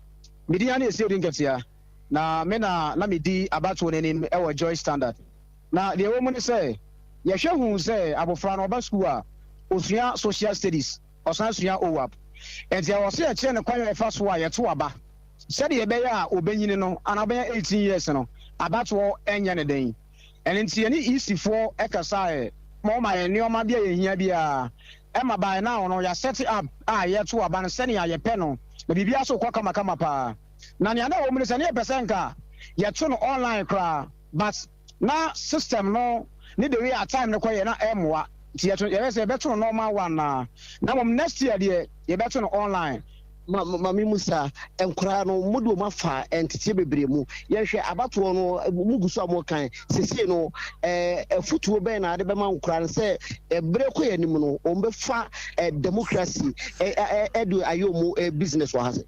Me din ara ne Asiedu Nketia, na me na na medi abatoɔ no anim wɔ Joy Standard. Na deɛ ɛwɔ mu ne sɛ, yɛhwɛ hu sɛ abɔfra no ɔba sukuu a, ɔsua Social Studies, ɔsan sua OWAP. Enti ɛwɔ sɛ yɛkyerɛ no kwan a ɛfa so a yɛto aba sɛdeɛ ɛbɛyɛ a ɔbɛnyini no anaa ɔbɛnya 18 years no, abatoɔ nyɛ no den. Ɛno nti yɛne EC foɔ kasaeɛ ma wɔma yɛn nneɛma bi a yɛhia biara. Ɛma by now no yɛasɛte up a yɛto aba no sɛnea yɛpɛ no, na biribiara nso rekɔ kamakama paa. Na nea na ɛwɔ mu ne sɛ, na yɛpɛ sɛ nka yɛto no online koraa but na system no ne the way a time no kɔ yɛ na ɛmmoa nti yɛto yɛbɛ sɛ yɛbɛto no normal one naa na mmom next year deɛ yɛbɛto no online. Ma ma me mu sa nkoraa no mo de wɔn afa nteteɛ bebree mu yɛnhwɛ abatoɔ no mo gu so a mo kan sesie no ɛɛ afutuo bɛn na ade bɛma nkoraa no sɛ ɛbrɛ kɔ yɛn anim no wɔn bɛfa ɛ democracy ɛ ɛ ɛde ayɛ wɔn business wɔ ha sɛ.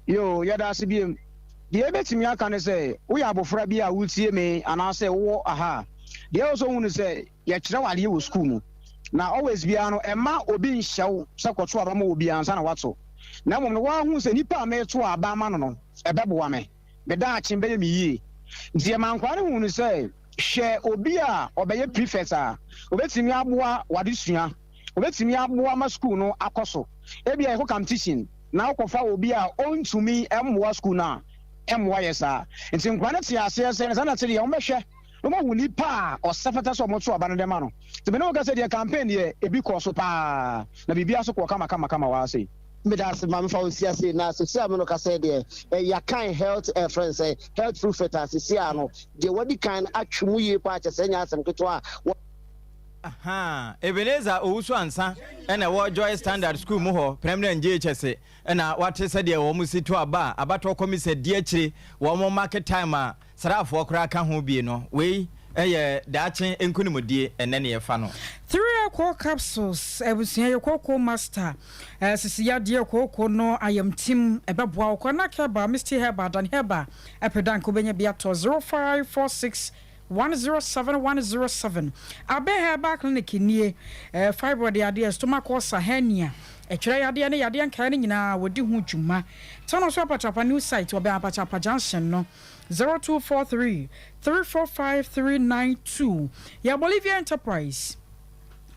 Yoo, yɛda ase biom. Deɛ yɛbɛtumi aka ne sɛ, woyɛ abɔfra bi a woretie me anaasɛ wowɔ aha a, deɛ ɛwɔ sɛ wohu ne sɛ, yɛkyerɛ wo adeɛ wɔ sukuu mu. Na always biara no, mma obi nhyɛ wo sɛ kɔto aba ma obi ansa na woato. Na mmom no, woara hu sɛ nipa a mereto aba ama no no, ɛbɛboa me. Me daakye bɛyɛ me yie. Nti yɛma nkwadaa no hu no sɛ, hwɛ obi a ɔbɛyɛ prefect a, ɔbɛtumi aboa w'adesua, ɔbɛtumi aboa ma sukuu no akɔ so. Ebia yɛkɔ competition na wokɔfa obi a ɔntumi mmoa sukuu no a, ɛmmoa yɛ saa. Nti nkwadaa no te aseɛ sɛ, saa na ɛte deɛ, wɔbɛhwɛ na wɔahu nipa a ɔsɛ fata sɛ wɔto aba no de ma no. Nti me ne wo kasa deɛ, campaign deɛ, ebi kɔɔ so paa, na biribiara nso kɔɔ kamakamakama wɔ ha sei. Meda ase ma mefa wo nsi ase na sisi a me no kasa yi deɛ eh, yɛakan health eh, friend sɛ health prefect a sisi a no deɛ wadi kan atwe mu yie paa kyɛ sɛ ɛnyɛ asɛm ketewa a wɔ Ahaa, Ebenezer Owusu Ansah na ɛwɔ Joy Standard School mu hɔ, Prɛmrɛ JHS na wate sɛdeɛ wɔn si to aba a abatoɔ kɔmisa di akyire wɔn market time a sraafoɔ koraa ka ho bie no. Wei yɛ daakye nkunimdie, ɛnnɛ ne yɛfa no. Three Capsules abusua yɛ kooko master sisi yadeɛ kooko no ayamtim ɛbɛboa wo kɔ Anak Herbal, Misty Herbal, Dan Herbal ɛpɛ dank wobɛnya bi atɔ 0546 107 107 Abe Herbal Clinic nie Fibroid yadeɛ, stomach ulcer, hernia, ɛtwerɛ yadeɛ ne yadeɛ nkaeɛ no nyinaa wɔdi ho dwuma. Tano so Apatrapa new site wɔ bɛn Apatrapa junction no 0243 345 392 Yɛ Bolivia Enterprise.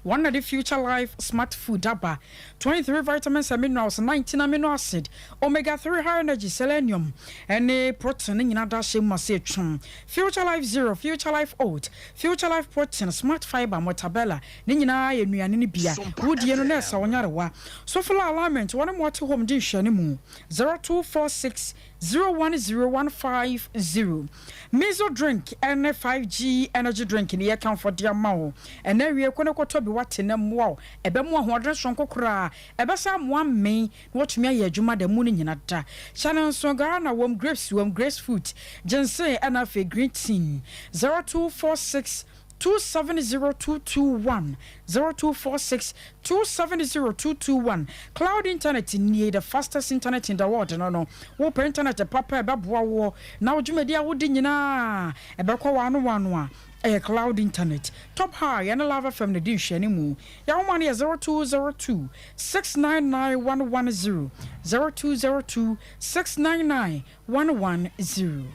Wɔn na de Future Life Smart Food aba, 23 vitamins and minerals, 19 amino acid, omega 3, high energy, selenium, ne protein ne nyinaa da ahyɛ mu ma sɛ etwam. Future Life Zero, Future Life Oat, Future Life Protein, Smart Fiber, Mortabella, ne nyinaa yɛ nnuane no bi a wodie no na ɛsa wo nyarewa. Sofola Alignment, wɔne mo ate home di nhwɛanimu, 0246 010150 Mizo drink ne 5G energy drink ne yɛkamfo de ama wo ɛnɛ awie kɔ na kɔtɔ bi wate na mmoa wo ɛbɛmo ahoɔden soronko koraa ɛbɛsan amoa mmɛn na watumi ayɛ adwuma da mu no nyina da hyɛ no nso guarana wom grapes wom grace fruit ginseng ɛna afei green tea 0246. 270 221, 0246 270 221. Cloud internet nie, the fastest internet in the world no no. Wopɛ internet papa a ɛbɛboa woɔ na wo dwumadi a wodi nyinaa ɛbɛkɔ w'ano w'ano a, ɛyɛ cloud internet. Top High ɛne Love FM na ɛdi nhwɛanimu. Yɛn nwoma no yɛ 0202 699 110, 0202 699 110.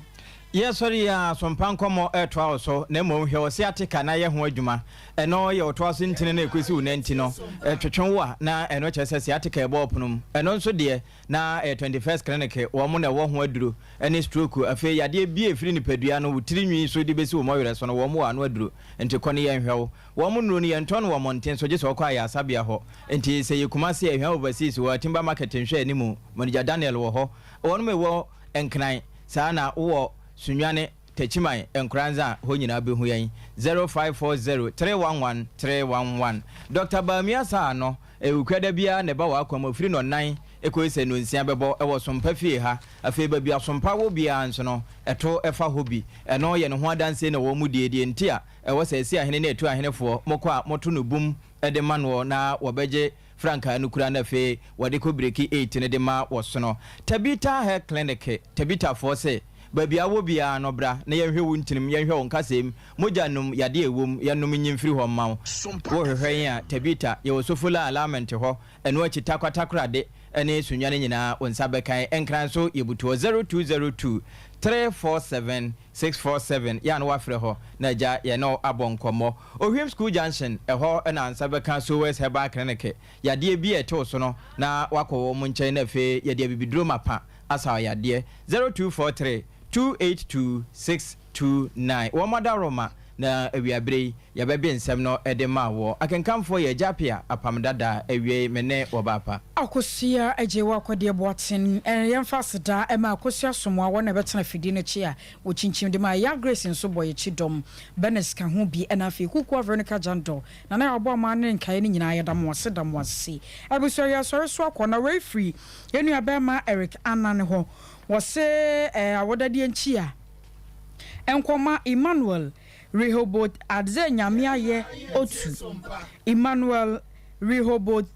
Yɛsɔre yi ara, sompa nkɔmmɔ retoa wo so, na mmom hwɛ wo sciatica na yɛ ho adwuma. Ɛno yɛ wo toa so ntini no a ɛkɔsi wo nanti no. Ɛtwetwe wo a, na ɛno kyerɛ sɛ sciatica rebɔ wo pono mu. Ɛno nso deɛ, na ɛyɛ 21st Clinic, wɔn na ɛwɔ ho aduro, ne stroke, afei yadeɛ biara a ɛfiri nipadua no, wo tiri nwi so de bɛsi wo mmɔwerɛ so no, wɔn wɔ ano aduro. Nti kɔ na yɛnhwɛ wo. Wɔn nnuro no, yɛntɔn no wɔ mmɔnten so, gye sɛ wokɔ ayaresabea hɔ. Nti sɛ ɛyɛ Kumasi a, Ahwea Overseas wɔ Atimba Market nhwɛanimu, Manager Daniel wɔ hɔ. Wɔnom ɛwɔ Nkran, saa na wowɔ Sunyani, Techiman, Nkoranza hɔ nyinaa bɛhu yɛn, 0540 311 311. Dɔkta Bawumia saa no, ɛwukura da biara na ɛba w'akwan mu, ɛfiri nnɔnnan kɔsi sɛ nnɔnsia bɛbɔ wɔ Sompa fie ha. Afei baabi a Sompa wɔ biara nso no, ɛto fa hɔ bi. Ɛno yɛ ne ho adansie na wɔn die, deɛ nti a ɛwɔ sɛ Asi ahene ne Atu ahenefoɔ, mokɔ a moto no bum de ma noɔ na wɔbɛgye frankaa no kura na afei wɔde kɔ bireki eight no de ma wɔsono. Tabitha Hair Clinic, Tabithafoɔ se, Baabi a wowɔ biara no bra na yɛnhwɛ wo ntinim, yɛnhwɛ wo nkasɛɛ mu, mogya nom, yadeɛ a ɛwɔ mu, yɛnnom nyi mfiri hɔ mma wo. Wohwehwɛ yɛn a, Tabitha, yɛwɔ Sofola Alignment hɔ, ɛno akyi Tarkwa Takoradi ne Sunyani nyinaa wo nsa bɛka yɛn. Nkran nso yɛbutu hɔ, 0202 347 647, yɛ a na woafrɛ hɔ na agya yɛne wo abɔ nkɔmmɔ. Ohwim School Junction, ɛhɔ na nsa bɛka Sowers Herbal Clinic. Yadeɛ bi a ɛte wo so no, na woakɔ wɔn nkyɛn na afei yɛde abibiduro mapa asa wo yadeɛ. 0243 282 629. Wɔn adaworoma na awiaberɛ yi yɛbɛbe nsɛm no de ma woɔ. Akenkamfoɔ yɛ Agya Appiah, Apam Dada, awiei me ne Wɔbaapa. Akosua Agyewa Akwadeɛ Boateng, Yɛmfa aseda ma Akosua Asomoa, wɔn na ɛbɛtena afidie no akyi a wɔkyinkyim de ma Yaa Grace nso bɔ yɛn kyidɔm, Bernice ka ho bi, ɛna afei Kukua Veronica Jandor, Nana Yaw Boamaa ne nkaeɛ no nyinaa yɛda mo ase da mo ase. Abusua yɛresɔre so akɔ na wei firi yɛn nua barima Eric Annan hɔ, wɔse awodadeɛ nkyia nkɔma Emmanuel Rehoboth Adze Nyame Ayɛ Otu Emmanuel Rehoboth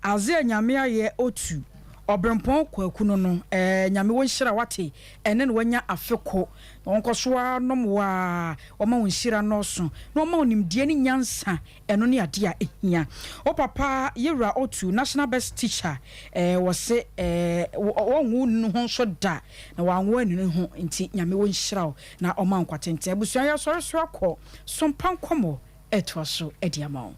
Adze a Nyame ayɛ otu Ɔbrempɔn Kwaku no no eh Nyame wo nhyira wate ɛne na wanya afe ko na ɔnkɔ so ara nom wo aa ɔma wo nhyira nnɔɔso na ɔma wo nimdeɛ ne nyansa ɛno ne adeɛ a ɛhia wo papa Yewura Otu National Best Teacher eh wɔse eh wɔnwo nnu ho nso da na wanwo annu ne ho nti Nyame wo nhyira wo na ɔma wo nkwa tenten Abusua yɛsɔre so akɔ Sompa nkɔmmɔ ɛtoa so de ama wo.